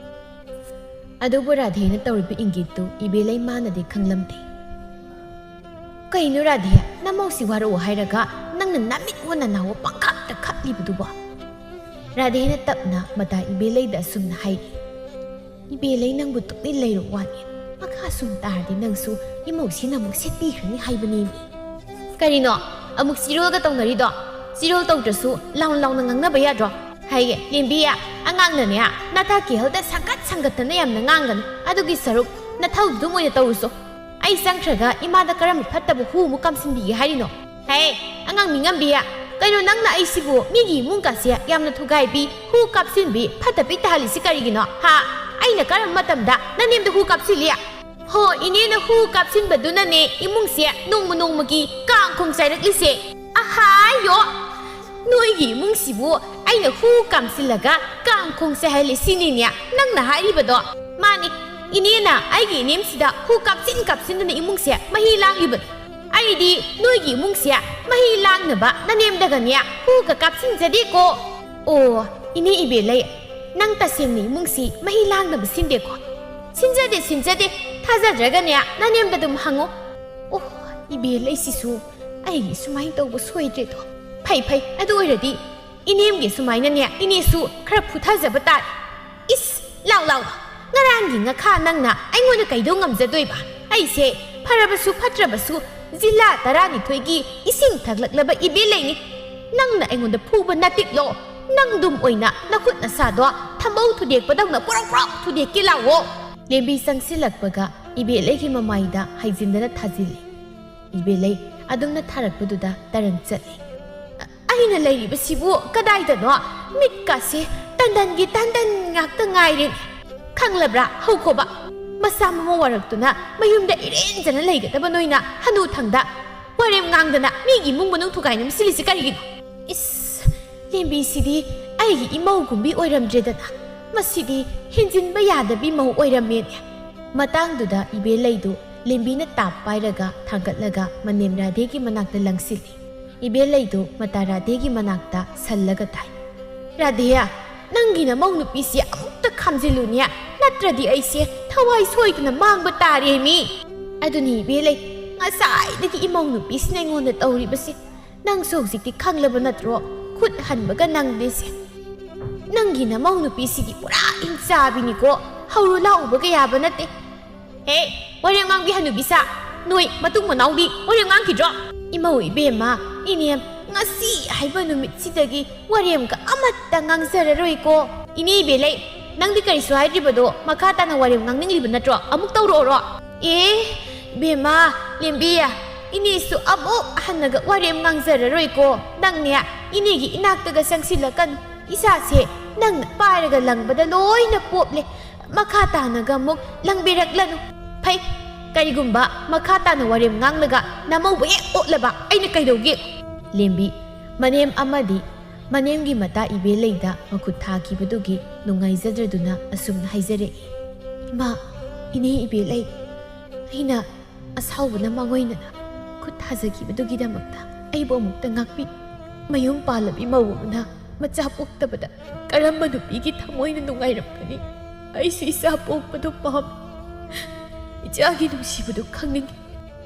ꯑꯗꯨꯕꯨ ꯔꯥꯙꯦꯅ ꯇꯧꯔꯤꯕ ꯏꯪꯒꯤꯠꯇꯨ ꯏꯕꯦꯂꯩ ꯃꯥꯅꯗꯤ ꯈꯪꯂꯝꯗꯦ꯫ "ꯀꯩꯅꯣ ꯔꯥꯙꯦ, ꯅꯃꯧꯁꯤ ꯋꯥꯔꯛꯑꯣ ꯍꯥꯏꯔꯒ ꯅꯪꯅ ꯅꯃꯤꯠ ꯋꯣ ꯅꯅꯥ ꯋꯣ ꯄꯪꯈꯞꯇ ꯈꯞꯂꯤꯕꯗꯨꯕꯣ?" ꯔꯥꯙꯦꯅ ꯇꯞꯅ ꯃꯇꯥ ꯏꯕꯦꯂꯩꯗ ꯑꯁꯨꯝꯅ ꯍꯥꯏꯔꯤ꯫ "ꯏꯕꯦꯂꯩ, ꯅꯪꯕꯨ ꯇꯨꯃꯤꯟ ꯂꯩꯔꯣ ꯋꯥꯅꯤ꯫ ꯃꯈꯥ ꯁꯨꯝ ꯇꯥꯔꯗꯤ ꯅꯪꯁꯨ ꯏꯃꯧꯁꯤꯅ ꯑꯃꯨꯛ ꯁꯦꯠꯄꯤꯈ꯭ꯔꯅꯤ ꯍꯥꯏꯕꯅꯤꯅꯦ꯫" "ꯀꯔꯤꯅꯣ ꯑꯃꯨꯛ ꯆꯤꯔꯣꯜꯒ ꯇꯧꯅꯔꯤꯗꯣ? ꯆꯤꯔꯣꯜ ꯇꯧꯗ꯭ꯔꯁꯨ ꯂꯥꯎꯅ ꯂꯥꯎꯅ ꯉꯥꯡꯅꯕ ꯌꯥꯗ꯭ꯔꯣ? ꯍꯥꯏꯌꯦ ꯂꯦꯝꯕꯤ, ꯑꯉꯥꯡꯅꯅꯦ ꯅꯊꯥ ꯀꯤꯍꯜꯗ ꯁꯪꯒꯠ ꯁꯪꯒꯠꯇꯅ ꯌꯥꯝꯅ ꯉꯥꯡꯒꯅꯨ꯫ ꯑꯗꯨꯒꯤ ꯁꯔꯨꯛ ꯅꯊꯧꯗꯨꯝ ꯑꯣꯏꯅ ꯇꯧꯔꯨꯁꯣ꯫ ꯑꯩ ꯆꯪꯈ꯭ꯔꯒ ꯏꯃꯥꯗ ꯀꯔꯝꯕ ꯐꯠꯇꯕ ꯍꯨ ꯑꯃꯨꯛ ꯀꯥꯝꯁꯤꯟꯕꯤꯒꯦ ꯍꯥꯏꯔꯤꯅꯣ? ꯍꯦ, ꯑꯉꯥꯡ ꯃꯤꯉꯝꯕꯤ, ꯀꯩꯅꯣ ꯅꯪꯅ ꯑꯩꯁꯤꯕꯨ ꯃꯤꯒꯤ ꯏꯃꯨꯡꯒꯁꯦ ꯌꯥꯝꯅ ꯊꯨꯒꯥꯏꯕꯤ, ꯍꯨ ꯀꯥꯞꯁꯤꯟꯕꯤ, ꯐꯠꯇꯕꯤ ꯇꯥꯍꯜꯂꯤꯁꯤ ꯀꯔꯤꯒꯤꯅꯣ? ꯍꯥ? ꯑꯩꯅ ꯀꯔꯝꯕ ꯃꯇꯝꯗ ꯅꯅꯦꯝꯗ ꯍꯨ ꯀꯥꯞꯁꯤꯜꯂꯤ? ꯍꯣ, ꯏꯅꯦꯅ ꯍꯨ ꯀꯥꯞꯁꯤꯟꯕꯗꯨꯅꯅꯦ ꯏꯃꯨꯡꯁꯦ ꯅꯣꯡꯃ ꯅꯣꯡꯃꯒꯤ ꯀꯥꯡ ꯈꯣꯡ ꯆꯥꯏꯔꯛꯂꯤꯁꯦ꯫ ꯑꯍꯥꯌꯣ! ꯅꯣꯏꯒꯤ ꯏꯃꯨꯡꯁꯤꯕꯨ ꯑꯩꯅ ꯍꯨ ꯀꯥꯝꯁꯤꯜꯂꯒ ꯀꯥꯡ ꯈꯣꯡ ꯆꯥꯏꯍꯜꯂꯤ ꯁꯤꯅꯤꯅꯦ ꯅꯪꯅ ꯍꯥꯏꯔꯤꯕꯗꯣ? ꯃꯥꯅꯤ, ꯏꯅꯦꯅ ꯑꯩꯒꯤ ꯏꯅꯦꯝꯁꯤꯗ ꯍꯨ ꯀꯥꯞꯁꯤꯟ ꯀꯥꯞꯁꯤꯟꯗꯨꯅ ꯏꯃꯨꯡꯁꯦ ꯃꯍꯤ ꯂꯥꯡꯂꯤꯕꯅꯤ꯫ ꯑꯩꯗꯤ ꯅꯣꯏꯒꯤ ꯏꯃꯨꯡꯁꯦ ꯃꯍꯤ ꯂꯥꯡꯅꯕ ꯅꯅꯦꯝꯗꯒꯅꯦ ꯍꯨꯒ ꯀꯥꯞꯁꯤꯟꯖꯗꯦꯀꯣ꯫ ꯑꯣ, ꯏꯅꯦ ꯏꯕꯦꯂꯩ, ꯅꯪ ꯇꯁꯦꯡꯅ ꯏꯃꯨꯡꯁꯤ ꯃꯍꯤ ꯂꯥꯡꯅꯕ ꯁꯤꯟꯗꯦꯀꯣ? ꯁꯤꯟꯖꯗꯦ, ꯁꯤꯟꯖꯗꯦ, ꯊꯥꯖꯗ꯭ꯔꯒꯅꯦ ꯅꯅꯦꯝꯗ ꯑꯗꯨꯝ ꯍꯪꯉꯨ꯫ ꯑꯣ, ꯏꯕꯦꯂꯩꯁꯤꯁꯨ ꯑꯩꯒꯤ ꯁꯨꯃꯥꯏꯅ ꯇꯧꯕ ꯁꯣꯏꯗ꯭ꯔꯦꯗꯣ꯫ ꯐꯩ, ꯐꯩ, ꯑꯗꯨ ꯑꯣꯏꯔꯗꯤ ꯏꯅꯦꯝꯒꯤ ꯁꯨꯃꯥꯏꯅꯅꯦ ꯏꯅꯦꯁꯨ ꯈꯔ ꯐꯨꯊꯖꯕ ꯇꯥꯔꯦ꯫ ꯏꯁ, ꯂꯥꯎ, ꯂꯥꯎ, ꯂꯥꯎ꯫ ꯉꯔꯥꯡꯒꯤ ꯉꯈꯥ ꯅꯪꯅ ꯑꯩꯉꯣꯟꯗ ꯀꯩꯗꯧ ꯉꯝꯖꯗꯣꯏꯕ? ꯑꯩꯁꯦ ꯐꯔꯕꯁꯨ ꯐꯠꯇ꯭ꯔꯕꯁꯨ ꯖꯤꯂꯥ ꯇꯔꯥꯅꯤꯊꯣꯏꯒꯤ ꯏꯁꯤꯡ ꯊꯛꯂꯛꯂꯕ ꯏꯕꯦꯂꯩꯅꯤ꯫ ꯅꯪꯅ ꯑꯩꯉꯣꯟꯗ ꯐꯨꯕ ꯅꯠꯇꯤꯛꯂꯣ? ꯅꯪꯗꯨꯝ ꯑꯣꯏꯅ ꯅꯈꯨꯠ ꯅꯁꯥꯗꯣ ꯊꯝꯕꯧ ꯊꯨꯗꯦꯛꯄꯗꯧꯅ ꯄ꯭ꯔꯣꯛ ꯄ꯭ꯔꯣꯛ ꯊꯨꯗꯦꯛꯀꯦ ꯂꯥꯎꯋꯣ꯫ ꯂꯦꯝꯕꯤ ꯆꯪꯁꯤꯜꯂꯛꯄꯒ ꯏꯕꯦꯂꯩꯒꯤ ꯃꯃꯥꯏꯗ ꯍꯥꯏꯖꯤꯟꯗꯅ ꯊꯥꯖꯤꯜꯂꯤ꯫ ꯏꯕꯦꯂꯩ ꯑꯗꯨꯝꯅ ꯊꯥꯔꯛꯄꯗꯨꯗ ꯇꯔꯪ ꯆꯠꯂꯤ꯫ ꯑ-, ꯑꯩꯅ ꯂꯩꯔꯤꯕꯁꯤꯕꯨ ꯀꯗꯥꯏꯗꯅꯣ? ꯃꯤꯠꯀꯥꯁꯦ ꯇꯟꯗꯟꯒꯤ ꯇꯟꯗꯟ ꯉꯥꯛꯇ ꯉꯥꯏꯔꯦ꯫ ꯈꯪꯂꯕ꯭ꯔꯥ? ꯍꯧꯈꯣꯕ꯫ ꯃꯁꯥ ꯃꯃꯧ ꯋꯥꯔꯛꯇꯨꯅ ꯃꯌꯨꯝꯗ ꯏꯔꯦꯟꯖꯅ ꯂꯩꯒꯗꯕ ꯅꯣꯏꯅ ꯍꯅꯨꯊꯪꯗ ꯋꯥꯔꯦꯝ ꯉꯥꯡꯗꯅ ꯃꯤꯒꯤ ꯏꯃꯨꯡ ꯃꯅꯨꯡ ꯊꯨꯒꯥꯏꯅ ꯁꯤꯜꯂꯤꯁꯤ ꯀꯔꯤꯒꯤꯅꯣ? ꯏꯁ, ꯂꯦꯝꯕꯤꯁꯤꯗꯤ ꯑꯩꯒꯤ ꯏꯃꯧꯒꯨꯝꯕꯤ ꯑꯣꯏꯔꯝꯗ꯭ꯔꯦꯗꯅ꯫ ꯃꯁꯤꯗꯤ ꯍꯦꯟꯖꯤꯟꯕ ꯌꯥꯗꯕꯤ ꯃꯧ ꯑꯣꯏꯔꯝꯃꯦꯅꯦ꯫ ꯃꯇꯥꯡꯗꯨꯗ ꯏꯕꯦꯂꯩꯗꯨ ꯂꯦꯝꯕꯤꯅ ꯇꯥꯞ ꯄꯥꯏꯔꯒ ꯊꯥꯡꯒꯠꯂꯒ ꯃꯅꯦꯝ ꯔꯥꯙꯦꯒꯤ ꯃꯅꯥꯛꯇ ꯂꯪꯁꯤꯜꯂꯤ꯫ ꯏꯕꯦꯂꯩꯗꯨ ꯃꯇꯥ ꯔꯥꯙꯦꯒꯤ ꯃꯅꯥꯛꯇ ꯁꯜꯂꯒ ꯇꯥꯏ꯫ "ꯔꯥꯙꯦꯌꯥ, ꯅꯪꯒꯤ ꯅꯃꯧ ꯅꯨꯄꯤꯁꯤ ꯑꯃꯨꯛꯇ ꯈꯥꯝꯖꯤꯜꯂꯨꯅꯦ, ꯅꯠꯇ꯭ꯔꯗꯤ ꯑꯩꯁꯦ ꯊꯋꯥꯏ ꯁꯣꯏꯗꯅ ꯃꯥꯡꯕ ꯇꯥꯔꯦ ꯃꯤ!" "ꯑꯗꯨꯅꯤ ꯏꯕꯦꯂꯩ, ꯉꯁꯥꯏꯗꯒꯤ ꯏꯃꯧ ꯅꯨꯄꯤꯁꯤꯅ ꯑꯩꯉꯣꯟꯗ ꯇꯧꯔꯤꯕꯁꯤ꯫ ꯅꯪꯁꯨ ꯍꯧꯖꯤꯛꯇꯤ ꯈꯪꯂꯕ ꯅꯠꯇ꯭ꯔꯣ? ꯈꯨꯠ ꯍꯟꯕꯒ ꯅꯪꯗꯦꯁꯦ꯫ ꯅꯪꯒꯤ ꯅꯃꯧ ꯅꯨꯄꯤꯁꯤꯗꯤ ꯄꯨꯔꯥ ꯏꯟꯆꯥꯕꯤꯅꯤꯀꯣ, ꯍꯧꯔꯨ ꯂꯥꯛꯎꯕꯒ ꯌꯥꯕ ꯅꯠꯇꯦ꯫ ꯍꯦ, ꯋꯥꯔꯦꯝ ꯉꯥꯡꯕꯤ ꯍꯅꯨꯕꯤ ꯁꯥ, ꯅꯣꯏ ꯃꯇꯨꯡ ꯃꯅꯥꯎꯗꯤ ꯋꯥꯔꯦꯝ ꯉꯥꯡꯈꯤꯗ꯭ꯔꯣ?" "ꯏꯃꯧ ꯏꯕꯦꯝꯃ, ꯏꯅꯦꯝ, ꯉꯁꯤ ꯍꯥꯏꯕ ꯅꯨꯃꯤꯠꯁꯤꯗꯒꯤ ꯋꯥꯔꯦꯝꯒ ꯑꯃꯠꯇ ꯉꯥꯡꯖꯔꯔꯣꯏꯀꯣ꯫" "ꯏꯅꯦ ꯏꯕꯦꯂꯩ, ꯅꯪꯗꯤ ꯀꯔꯤꯁꯨ ꯍꯥꯏꯗ꯭ꯔꯤꯕꯗꯣ ꯃꯈꯥ ꯇꯥꯅ ꯋꯥꯔꯦꯝ ꯉꯥꯡꯅꯤꯡꯂꯤꯕ ꯅꯠꯇ꯭ꯔꯣ? ꯑꯃꯨꯛ ꯇꯧꯔꯛꯑꯣꯔꯣ?" "ꯑꯦ, ꯏꯕꯦꯝꯃ, ꯂꯦꯝꯕꯤ, ꯏꯅꯦꯁꯨ ꯑꯃꯨꯛ ꯍꯟꯅꯒ ꯋꯥꯔꯦꯝ ꯉꯥꯡꯖꯔꯔꯣꯏꯀꯣ꯫ ꯅꯪꯅꯦ, ꯏꯅꯦꯒꯤ ꯏꯅꯥꯛꯇꯒ ꯆꯪꯁꯤꯜꯂꯛꯀꯅꯨ꯫ ꯏꯆꯥꯁꯦ ꯅꯪꯅ ꯄꯥꯏꯔꯒ ꯂꯪꯕꯗ ꯂꯣꯏꯅ ꯄꯣꯞꯂꯦ꯫ ꯃꯈꯥ ꯇꯥꯅꯒ ꯑꯃꯨꯛ ꯂꯪꯕꯤꯔꯛꯂꯅꯨ꯫ ꯐꯩ, ꯀꯔꯤꯒꯨꯝꯕ ꯃꯈꯥ ꯇꯥꯅ ꯋꯥꯔꯦꯝ ꯉꯥꯡꯂꯒ ꯅꯃꯧꯕꯨ ꯍꯦꯛ ꯑꯣꯠꯂꯕ ꯑꯩꯅ ꯀꯩꯗꯧꯒꯦ?" ꯂꯦꯝꯕꯤ, ꯃꯅꯦꯝ ꯑꯃꯗꯤ ꯃꯅꯦꯝꯒꯤ ꯃꯇꯥ ꯏꯕꯦꯂꯩꯗ ꯃꯈꯨꯠ ꯊꯥꯈꯤꯕꯗꯨꯒꯤ ꯅꯨꯡꯉꯥꯏꯖꯗ꯭ꯔꯗꯨꯅ ꯑꯁꯨꯝꯅ ꯍꯥꯏꯖꯔꯛꯏ꯫ "ꯏꯃꯥ, ꯏꯅꯦ ꯏꯕꯦꯂꯩ, ꯑꯩꯅ ꯑꯁꯥꯎꯕꯅ ꯃꯥꯡꯑꯣꯏꯅꯅ ꯈꯨꯠ ꯊꯥꯖꯈꯤꯕꯗꯨꯒꯤꯗꯃꯛꯇ ꯑꯩꯕꯨ ꯑꯃꯨꯛꯇ ꯉꯥꯛꯄꯤ꯫ ꯃꯌꯨꯝ ꯄꯥꯜꯂꯕꯤ ꯃꯧ ꯑꯃꯅ ꯃꯆꯥ ꯄꯣꯛꯇꯕꯗ ꯀꯔꯝꯕ ꯅꯨꯄꯤꯒꯤ ꯊꯃꯣꯏꯅ ꯅꯨꯡꯉꯥꯏꯔꯝꯒꯅꯤ? ꯑꯩꯁꯨ ꯏꯆꯥ ꯄꯣꯛꯄꯗꯨ ꯄꯥꯝꯃꯤ꯫ ꯏꯆꯥꯒꯤ ꯅꯨꯡꯁꯤꯕꯗꯨ ꯈꯪꯅꯤꯡꯉꯤ꯫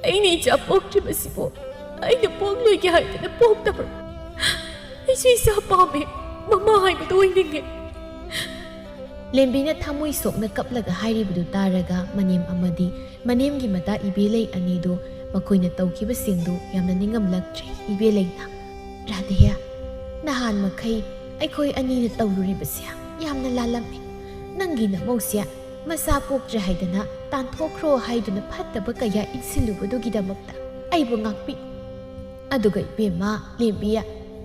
ꯑꯩꯅ ꯏꯆꯥ ꯄꯣꯛꯇ꯭ꯔꯤꯕꯁꯤꯕꯨ ꯑꯩꯅ ꯄꯣꯛꯂꯣꯏꯒꯦ ꯍꯥꯏꯗꯅ ꯄꯣꯛꯇꯕ꯭ꯔꯣ? ꯑꯩꯁꯨ ꯏꯆꯥ ꯄꯥꯝꯃꯤ, ꯃꯃꯥ ꯍꯥꯏꯕꯗꯨ ꯑꯣꯏꯅꯤꯡꯉꯤ꯫" ꯂꯦꯝꯕꯤꯅ ꯊꯃꯣꯏ ꯁꯣꯛꯅ ꯀꯞꯂꯒ ꯍꯥꯏꯔꯤꯕꯗꯨ ꯇꯥꯔꯒ ꯃꯅꯦꯝ ꯑꯃꯗꯤ ꯃꯅꯦꯝꯒꯤ ꯃꯇꯥ ꯏꯕꯦꯂꯩ ꯑꯅꯤꯗꯨ ꯃꯈꯣꯏꯅ ꯇꯧꯈꯤꯕꯁꯤꯡꯗꯨ ꯌꯥꯝꯅ ꯅꯤꯡꯉꯝꯂꯛꯇ꯭ꯔꯦ꯫ ꯏꯕꯦꯂꯩꯅ, "ꯔꯥꯙꯦꯌꯥ, ꯅꯍꯥꯟ ꯃꯈꯩ ꯑꯩꯈꯣꯏ ꯑꯅꯤꯅ ꯇꯧꯔꯨꯔꯤꯕꯁꯦ ꯌꯥꯝꯅ ꯂꯥꯜꯂꯝꯃꯤ꯫ ꯅꯪꯒꯤ ꯅꯃꯧꯁꯦ ꯃꯆꯥ ꯄꯣꯛꯇ꯭ꯔꯦ ꯍꯥꯏꯗꯅ ꯇꯥꯟꯊꯣꯛꯈ꯭ꯔꯣ ꯍꯥꯏꯗꯨꯅ ꯐꯠꯇꯕ ꯀꯌꯥ ꯏꯟꯁꯤꯜꯂꯨꯕꯗꯨꯒꯤꯗꯃꯛꯇ ꯑꯩꯕꯨ ꯉꯥꯛꯄꯤ꯫ ꯑꯗꯨꯒ ꯏꯕꯦꯝꯃ ꯂꯦꯝꯕꯤ,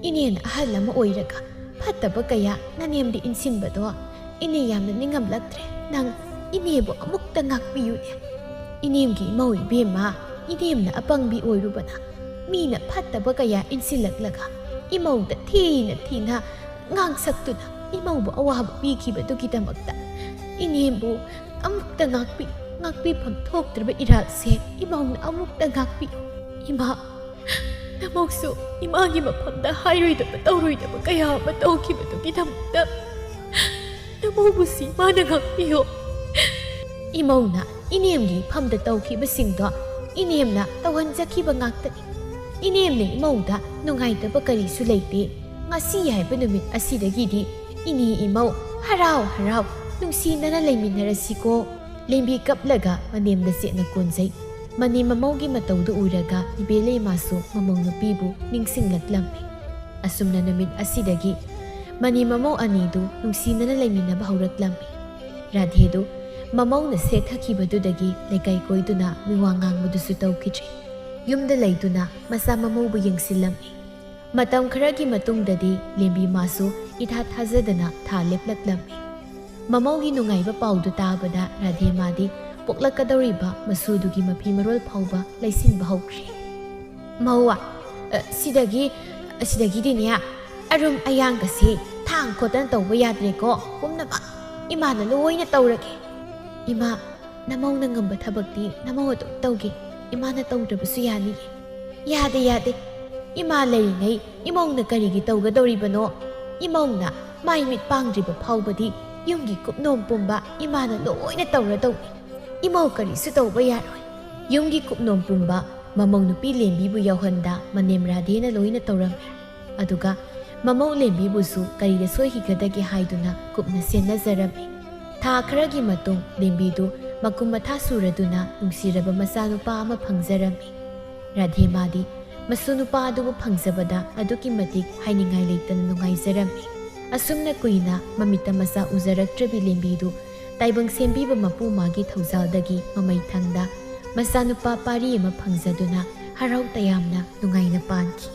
ꯏꯅꯦꯅ ꯑꯍꯜ ꯑꯃ ꯑꯣꯏꯔꯒ ꯐꯠꯇꯕ ꯀꯌꯥ ꯅꯅꯦꯝꯗ ꯏꯟꯁꯤꯟꯕꯗꯣ ꯏꯅꯦ ꯌꯥꯝꯅ ꯅꯤꯡꯉꯝꯂꯛꯇ꯭ꯔꯦ꯫ ꯅꯪ ꯏꯅꯦꯕꯨ ꯑꯃꯨꯛꯇ ꯉꯥꯛꯄꯤꯌꯨꯅꯦ꯫ ꯏꯅꯦꯝꯒꯤ ꯏꯃꯧ ꯏꯕꯦꯝꯃ, ꯏꯅꯦꯝꯅ ꯑꯄꯪꯕꯤ ꯑꯣꯏꯔꯨꯕꯅ ꯃꯤꯅ ꯐꯠꯇꯕ ꯀꯌꯥ ꯏꯟꯁꯤꯜꯂꯛꯂꯒ ꯏꯃꯧꯗ ꯊꯤꯅ ꯊꯤꯅ ꯉꯥꯡꯁꯛꯇꯨꯅ ꯏꯃꯧꯕꯨ ꯑꯋꯥꯕ ꯄꯤꯈꯤꯕꯗꯨꯒꯤꯗꯃꯛꯇ ꯏꯅꯦꯕꯨ ꯑꯃꯨꯛꯇ ꯉꯥꯛꯄꯤ꯫ ꯉꯥꯛꯄꯤꯐꯝ ꯊꯣꯛꯇ꯭ꯔꯕ ꯏꯔꯥꯜꯁꯦ ꯏꯃꯧꯅ ꯑꯃꯨꯛꯇ ꯉꯥꯛꯄꯤ꯫ ꯏꯃꯥ, ꯅꯃꯧꯁꯨ ꯏꯃꯥꯒꯤ ꯃꯐꯝꯗ ꯍꯥꯏꯔꯣꯏꯗꯕ ꯇꯧꯔꯣꯏꯗꯕ ꯀꯌꯥ ꯑꯃ ꯇꯧꯈꯤꯕꯗꯨꯒꯤꯗꯃꯛꯇ ꯅꯃꯧꯕꯨꯁꯤ ꯏꯃꯥꯅ ꯉꯥꯛꯄꯤꯌꯣ꯫ ꯏꯃꯧꯅ ꯏꯅꯦꯝꯒꯤ ꯏꯐꯝꯗ ꯇꯧꯈꯤꯕꯁꯤꯡꯗꯣ ꯏꯅꯦꯝꯅ ꯇꯧꯍꯟꯖꯈꯤꯕ ꯉꯥꯛꯇꯅꯤ꯫ ꯏꯅꯦꯝꯅ ꯏꯃꯧꯗ ꯅꯨꯡꯉꯥꯏꯇꯕ ꯀꯔꯤꯁꯨ ꯂꯩꯇꯦ꯫ ꯉꯁꯤ ꯍꯥꯏꯕ ꯅꯨꯃꯤꯠ ꯑꯁꯤꯗꯒꯤꯗꯤ ꯏꯅꯦ ꯏꯃꯧ ꯍꯔꯥꯎ ꯍꯔꯥꯎ ꯅꯨꯡꯁꯤꯅꯅ ꯂꯩꯃꯤꯟꯅꯔꯁꯤꯀꯣ꯫ ꯂꯦꯝꯕꯤ ꯀꯞꯂꯒ ꯃꯅꯦꯝꯗ ꯆꯦꯠꯅ ꯀꯣꯟꯖꯩ꯫ ꯃꯅꯦꯝ ꯃꯃꯧꯒꯤ ꯃꯇꯧꯗꯨ ꯎꯔꯒ ꯏꯕꯦꯂꯩꯃꯥꯁꯨ ꯃꯃꯧ ꯅꯨꯄꯤꯕꯨ ꯅꯤꯡꯁꯤꯡꯂꯛꯂꯝꯃꯤ꯫ ꯑꯁꯨꯝꯅ ꯅꯨꯃꯤꯠ ꯑꯁꯤꯗꯒꯤ ꯃꯅꯦꯝ ꯃꯃꯧ ꯑꯅꯤꯗꯨ ꯅꯨꯡꯁꯤꯅꯅ ꯂꯩꯃꯤꯟꯅꯕ ꯍꯧꯔꯛꯂꯝꯃꯤ꯫ ꯔꯥꯙꯦꯗꯨ ꯃꯃꯧꯅ ꯁꯦꯠꯊꯈꯤꯕꯗꯨꯗꯒꯤ ꯂꯩꯀꯥꯏ ꯀꯣꯏꯗꯨꯅ ꯃꯤꯋꯥ ꯉꯥꯡꯕꯗꯨꯁꯨ ꯇꯧꯈꯤꯗ꯭ꯔꯦ꯫ ꯌꯨꯝꯗ ꯂꯩꯗꯨꯅ ꯃꯆꯥ ꯃꯃꯧꯕꯨ ꯌꯦꯡꯁꯤꯜꯂꯝꯃꯤ꯫ ꯃꯇꯝ ꯈꯔꯒꯤ ꯃꯇꯨꯡꯗꯗꯤ ꯂꯦꯝꯕꯤ ꯃꯥꯁꯨ ꯏꯊꯥ ꯊꯥꯖꯗꯅ ꯊꯥ ꯂꯦꯞꯂꯛꯂꯝꯃꯤ꯫ ꯃꯃꯧꯒꯤ ꯅꯨꯡꯉꯥꯏꯕ ꯄꯥꯎꯗꯨ ꯇꯥꯕꯗ ꯔꯥꯙꯦ ꯃꯥꯗꯤ ꯄꯣꯛꯂꯛꯀꯗꯧꯔꯤꯕ ꯃꯁꯨꯗꯨꯒꯤ ꯃꯐꯤ ꯃꯔꯣꯜ ꯐꯥꯎꯕ ꯂꯩꯁꯤꯟꯕ ꯍꯧꯈ꯭ꯔꯦ꯫ ꯃꯧ, ꯑ, ꯁꯤꯗꯒꯤ, ꯑꯁꯤꯗꯒꯤꯗꯤꯅꯦ, ꯑꯔꯨꯝ ꯑꯌꯥꯡꯒꯁꯤ ꯊꯥꯡ ꯈꯣꯠꯇꯅ ꯇꯧꯕ ꯌꯥꯗ꯭ꯔꯦꯀꯣ꯫ ꯄꯨꯝꯅꯃꯛ ꯏꯃꯥꯅ ꯂꯣꯏꯅ ꯇꯧꯔꯒꯦ꯫ ꯏꯃꯥ, ꯅꯃꯧꯅ ꯉꯝꯕ ꯊꯕꯛꯇꯤ ꯅꯃꯧ ꯑꯗꯨꯝ ꯇꯧꯒꯦ꯫ ꯏꯃꯥꯅ ꯇꯧꯗ꯭ꯔꯕꯁꯨ ꯌꯥꯅꯤꯌꯦ꯫ ꯌꯥꯗꯦ, ꯌꯥꯗꯦ꯫ ꯏꯃꯥ ꯂꯩꯔꯤꯉꯩ ꯏꯃꯧꯅ ꯀꯔꯤꯒꯤ ꯇꯧꯒꯗꯧꯔꯤꯕꯅꯣ? ꯏꯃꯧꯅ ꯃꯥꯏ ꯃꯤꯠ ꯄꯥꯡꯗ꯭ꯔꯤꯕ ꯐꯥꯎꯕꯗꯤ ꯌꯨꯝꯒꯤ ꯀꯨꯞꯅꯣꯝ ꯄꯨꯝꯕ ꯏꯃꯥꯅ ꯂꯣꯏꯅ ꯇꯧꯔꯗꯧꯅꯤ꯫ ꯏꯃꯧ ꯀꯔꯤꯁꯨ ꯇꯧꯕ ꯌꯥꯔꯣꯏ꯫ ꯌꯨꯝꯒꯤ ꯀꯨꯞꯅꯣꯝ ꯄꯨꯝꯕ ꯃꯃꯧ ꯅꯨꯄꯤ ꯂꯦꯝꯕꯤꯕꯨ ꯌꯥꯎꯍꯟꯗ ꯃꯅꯦꯝ ꯔꯥꯙꯦꯅ ꯂꯣꯏꯅ ꯇꯧꯔꯝꯃꯤ꯫ ꯑꯗꯨꯒ ꯃꯃꯧ ꯂꯦꯝꯕꯤꯕꯨꯁꯨ ꯀꯔꯤꯗ ꯁꯣꯏꯈꯤꯒꯗꯒꯦ ꯍꯥꯏꯗꯨꯅ ꯀꯨꯞꯅ ꯁꯦꯟꯅꯖꯔꯝꯃꯤ꯫ ꯊꯥ ꯈꯔꯒꯤ ꯃꯇꯨꯡ ꯂꯦꯝꯕꯤꯗꯨ ꯃꯀꯨꯝ ꯃꯊꯥ ꯁꯨꯔꯗꯨꯅ ꯅꯨꯡꯁꯤꯔꯕ ꯃꯆꯥꯅꯨꯄꯥ ꯑꯃ ꯐꯪꯖꯔꯝꯃꯤ꯫ ꯔꯥꯙꯦ ꯃꯥꯗꯤ ꯃꯁꯨ ꯅꯨꯄꯥ ꯑꯗꯨꯕꯨ ꯐꯪꯖꯕꯗ ꯑꯗꯨꯛꯀꯤ ꯃꯇꯤꯛ ꯍꯥꯏꯅꯤꯡꯉꯥꯏ ꯂꯩꯇꯅ ꯅꯨꯡꯉꯥꯏꯖꯔꯝꯃꯤ꯫ ꯑꯁꯨꯝꯅ ꯀꯨꯏꯅ ꯃꯃꯤꯠꯇ ꯃꯆꯥ ꯎꯖꯔꯛꯇ꯭ꯔꯕꯤ ꯂꯦꯝꯕꯤꯗꯨ ꯇꯥꯏꯕꯪ ꯁꯦꯝꯕꯤꯕ ꯃꯄꯨ ꯃꯥꯒꯤ ꯊꯧꯖꯥꯜꯗꯒꯤ ꯃꯃꯩ ꯊꯪꯗ ꯃꯆꯥꯅꯨꯄꯥ ꯄꯥꯔꯤ ꯑꯃ ꯐꯪꯖꯗꯨꯅ ꯍꯔꯥꯎ ꯇꯌꯥꯝꯅ ꯅꯨꯡꯉꯥꯏꯅ ꯄꯥꯟꯈꯤ꯫